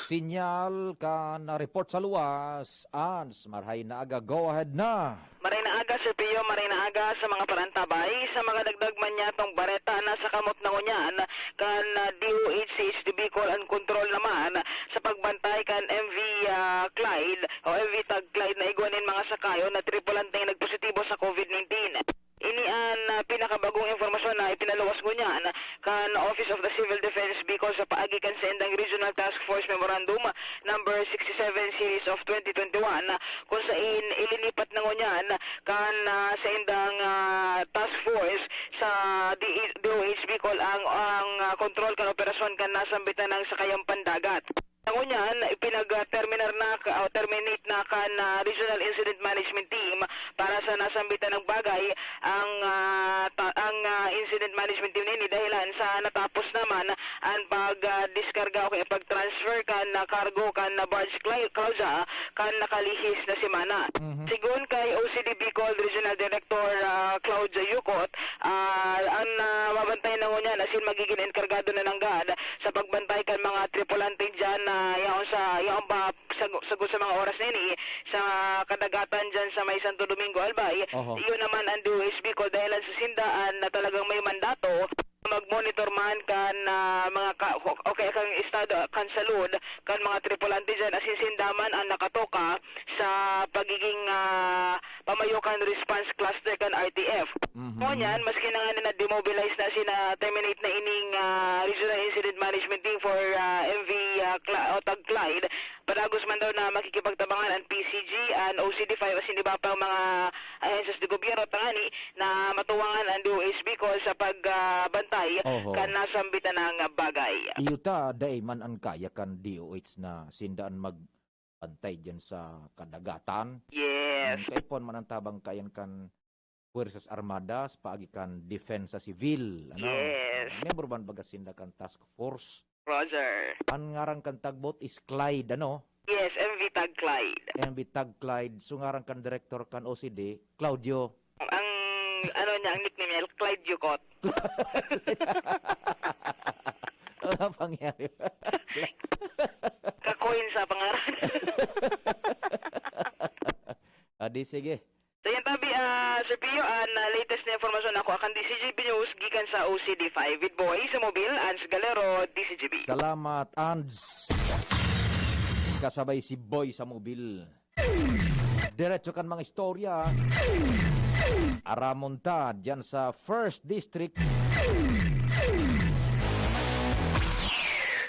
Sinyal kan report sa luwas, Ans, marahay na aga, go ahead na. Maray na aga, Sir Pio, maray na aga sa mga parantabay. Sa mga dagdag man niyatong bareta, nasa kamot na ngunyan kan ah, D O H C H D Bicol an kontrol naman sa pagbantay kan M V ah, Clyde o M V Tag Clyde na igwa nin mga sakayon na tripulanteng nagpositibo sa COVID nineteen. Ini an ah, pinakabagong impormasyon na ipinaluwas ngunyan kan Office of the Civil Defense Bicol sa paagi kan saindang Regional Task Force Memorandum Number sixty-seven Series of twenty twenty-one, kung sain ilinipat na ngunyan kan ah, saindang ah, task force sa D O H Bicol ang ang ah, kontrol kan operasyon kan nasambitan ng sakayang pandagat. Ngunyan, ipinag-terminar na ka- o terminate na kan ah, Regional Incident Management Team para sa nasambitan ng bagay ang ah, ta- ang ah, Incident Management Team nini dahilan sa natapos naman ang pag-diskarga o kaya pag-transfer kan ah, cargo kan ah, barge Cla- Claudia kan nakalihis na semana. Sigon kay O C D Bicol Regional Director ah, Claudia Yucot, ah, ang ah, mabantayan na ngunyan asin magiging enkargado na nanggad sa pagbantay kan mga tripulante diyan na yaon sa yaon pa sa, sa Sa mga oras na ini, sa kadagatan dyan sa may Santo Domingo, Albay, Oho. Iyo naman ang D O H Bicol, dahilan sa sinda an na talagang may mandato, mag-monitor man kan, ah, mga ka-, o kaya kan estado, kan salud, kan mga tripulante dyan, asin sinda man ang nakatoka sa pagiging, ah, pamayo kan response cluster kan R T F. Mhm. Ngunyan, maski na nga na demobilize na sina, terminate na ining, ah, Regional Incident Management Team for, ah, M V, ah, Cla-, o Tag Clyde, padagos man daw na makikipagtabangan ang P C G, ang O C D five, asin iba pang mga ahensyas de gobyerno tangani na matuwangan ang D O H Bicol sa pag, ah, bantay Oho. Kan nasambitan na bagay. Iyo ta, dai man an kaya kan D O H na sinda an magbantay diyan sa kadagatan. Yes. Mm, kaipuhan man an tabang kayan kan Puwersas Armadas, paagi kan Depensa Sivil, ano? Yes. Miyembro man baga sinda kan task force? Roger. An ngaran kan tugboat is Clyde, ano? Yes, M V Tag Clyde. M V Tag Clyde. So, ngaran kan direktor kan O C D, Claudio. Ang, ano niya, ang nickname niya, Clyde Yukot. Ano pangyari? Kakoin sa pangaran. Ah, di sige. So, yan tabi, ah, Sir Pio, an, ah, latest na impormasyon ako akan D C G B News gikan sa O C D five with Boy sa Mobil, Ans Galero, D C G B. Salamat, Ans. Kasabay si Boy sa Mobil. Diretso kan mga istorya. Aramon ta dyan sa First District.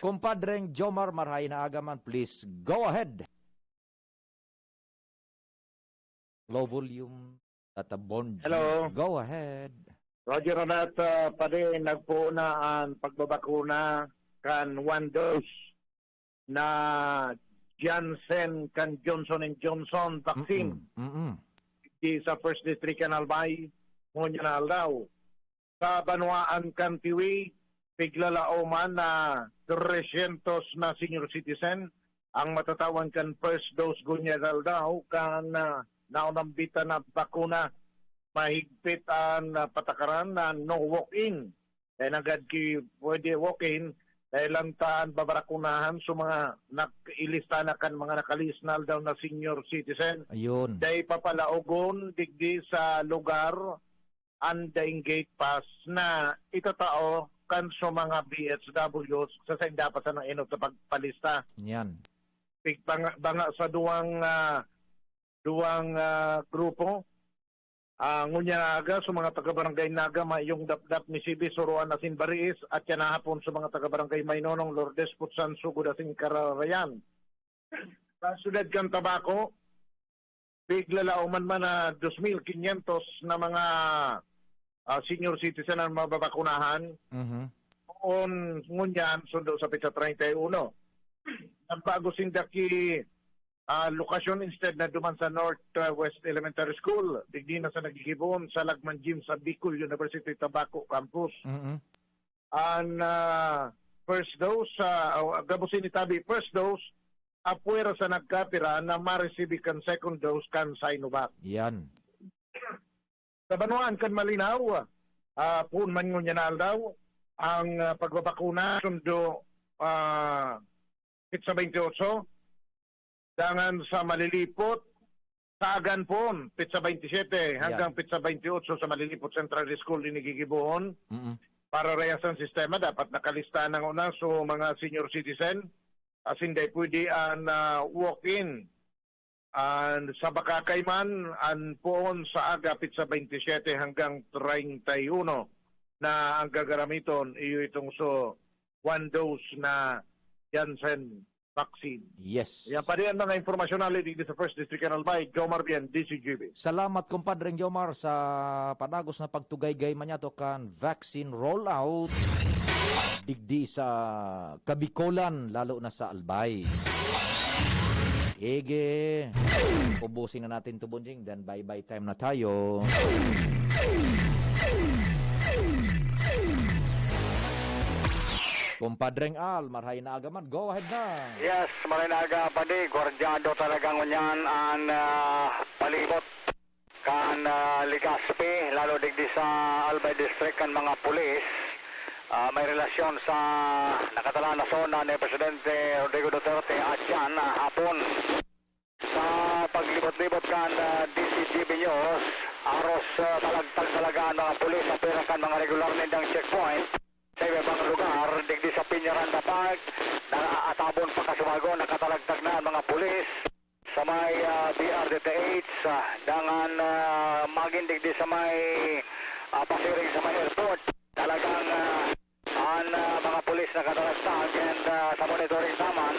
Kumpadreng Jomar, marhay na aga man, please go ahead. Low volume, Tata Bonji. Hello. Go ahead. Roger Renat, ah, padi, nagpoon na an pagbabakuna kan one dose na Janssen kan Johnson and Johnson vaccine. Mm-mm, mm-mm. Di sa First District kan Albay, ngunyan na aldaw. Sa banwaan kan Tiwi, piglalaoman na tresyentos na senior citizen ang matatawan kan first dose ngunyan na aldaw kan, ah, naunambitan na bakuna. Mahigpit an, ah, patakaran na no walk-in. Kaya nanggad ki pwede walk-in, dahil lang ta an babakunahan sa mga nag-, ilista na kan mga nakalista na aldaw na senior citizen. Ayun. Dai papalaogon digdi sa lugar an daing gate pass na itatao kan sa mga B H Ws sa sainda pa sanang enot sa pagpalista. Yan. Pig-, banga, banga sa duwang, ah, duwang, ah, grupo. Ah, ngunyan na aga, sa mga taga-Barangay Naga, mayong dapdap ni Sibi, Suruan asin Bariis, at yan hapon sa mga taga-Barangay Maynonong, Lourdes, Putsan, Sugod asin Kararayan. Sa siyudad kan Tabaco, piglalaoman man na dos mil kinyentos na mga, ah, senior citizen ang mababakunahan. Mhm. Noon, ngunyan, sundo sa petsa treinta y uno. Nagbago sinda ki, ah, lokasyon instead na duman sa North, ah, West Elementary School, digdi na sa nagigibohon sa Lagman Gym sa Bicol University Tabaco Campus. Mhm. An, ah, first dose, ah, o, gabos ini tabi, first dose, apwera sa nagkapira na maresibi kan second dose kan Sinovac. Yan. Sa banwaan kan Malinao, ah, poon man ngunyan na aldaw, ang, ah, pagbabakuna sundo, ah, petsa twenty-eight, dangan sa Malilipot, sa Agan poon, petsa twenty-seven, Yan. Hanggang petsa twenty-eight sa Malilipot Central School, ini gigibohon. Mm-mm. Para rayasan sistema, dapat nakalista na nguna so mga senior citizen, asin dai pwede an, ah, walk-in. An sa Bacacay man, an poon sa aga, petsa twenty-seven hanggang treinta y uno na ang gagaramiton, iyo itong so one dose na Janssen vaccine. Yes. Yan pa rin ang mga impormasyon na digdi sa First District kan Albay. Jomar Bien, D C G B. Salamat, Kumpadreng Jomar, sa padagos na pagtugaygay man niyato kan vaccine rollout digdi sa Kabikolan, lalo na sa Albay. Sige. Ubusin na natin to, Bonjing, then bye-bye time na tayo. Kumpadreng Al, marhay na aga man. Go ahead na. Yes, marhay na aga, padi. Gwardyado talaga ngunyan an, ah, palibot kan, ah, Legazpi, lalo digdi sa Albay District, kan mga pulis. Ah, may relasyon sa nakatalaan na zona ni Presidente Rodrigo Duterte at yan, ah, hapon. Libot-libot kan, ah, D C G B News, aros, ah, talagtag talaga an mga pulis sa pira kan mga regular nindang checkpoint sa iba-ibang lugar, digdi sa Peñaranda Park, na atabon pa kasubago, nakatalagtag na ang mga pulis sa may, ah, D R D T H, ah, dangan, ah, magin digdi sa may, ah, pasiring sa may airport. Talagang, ah, an, ah, mga pulis nakatalagtag and, ah, sa monitoring naman,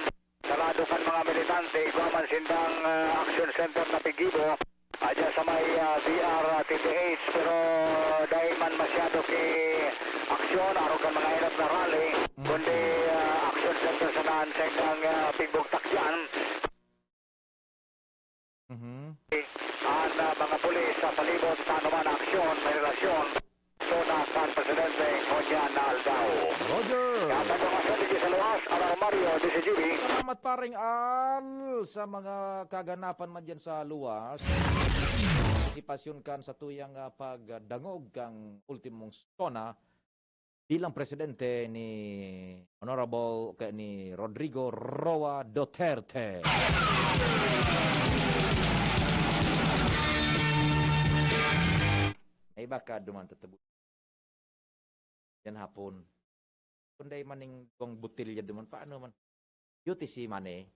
sa lado kan mga militante, igwa man sindang, ah, action center na piggibo, ah, dyan sa may, ah, D R T T H, pero dai man masyado ki aksyon, arog kan mga inot na rally, kundi, ah, action center sa naan sa indang, ah, pigbugtak dyan. Mhm. An, ah, mga pulis sa palibot sa anuman na aksyon may relasyon sa SONA kan Presidente ngunyan na aldaw. Roger! Kaya sa mga sa luwas, Alar Mario, D C G B. Salamat, Paring Al, sa mga kaganapan man dyan sa luwas. Partisipasyon kan sa tuyang, ah, pagdangog kang ultimong SONA bilang presidente ni Honorable, kay ni Rodrigo Roa Duterte. May iba ka duman tatabo. Yan hapon. Kung dai maning duwang botelya duman, paano man? Duty si Manny.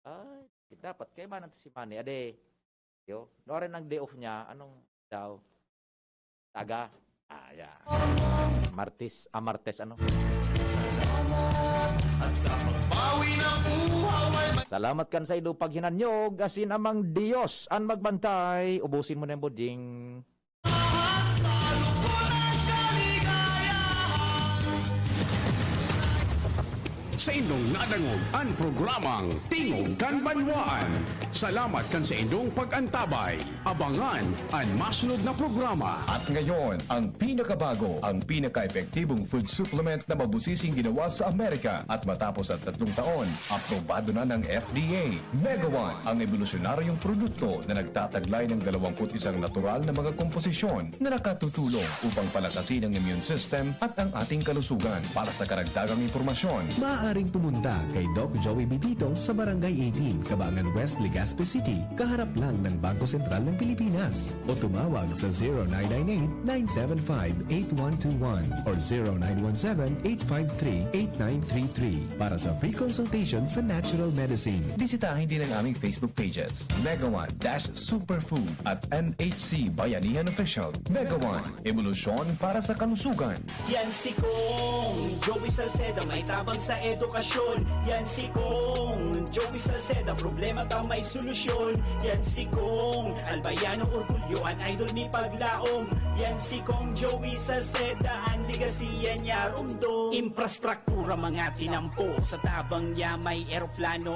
Ay, dapat kaibanan si Manny. Ade, yo, nuarin ang day off niya, anong daw? Taga? Ah, yeah. Martes, ah, Martes, ano? At sa pagbawi ng uhaw ay may Salamat kan sa ido paghinanyog, asin amang Dios an magbantay. Ubusin mo na yung buding. At sa lubot at kaligayahan. Sa indong nadangog an programang Tingog kan Banwaan. Salamat kan sa indong pag-antabay. Abangan an masunod na programa. At ngayon, ang pinakabago, ang pinaka-epektibong food supplement na mabusising ginawa sa Amerika. At matapos ang tatlong taon, aprobado na ng F D A. Mega One, ang ebolusyonaryong produkto na nagtataglay ng dalawampu't isang natural na mga komposisyon na nakatutulong upang palakasin ang immune system at ang ating kalusugan. Para sa karagdagang impormasyon, maaaring pumunta kay Doc Joey Bibito sa Barangay eighteen, Kabangan West, Legazpi City, kaharap lang ng Bangko Sentral ng Pilipinas. O tumawag sa zero nine nine eight, nine seven five, eight one two one or zero nine one seven, eight five three, eight nine three three para sa free consultation sa natural medicine. Bisitahin din ang aming Facebook pages, Mega One dash Superfood at M H C Bayanihan Official. Mega One, ebolusyon para sa kalusugan. Yan si Kong Joey Salceda, may tabang sa edukasyon. Yan si Kong Joey Salceda, problema ta may solusyon. Yan si Kong Albayano, orgulyo an idol ni paglaom. Yan si Kong Joey Salceda, an legacy yan niya rumdom. Infrastruktura, mga tinampo, sa tabang niya may eroplano,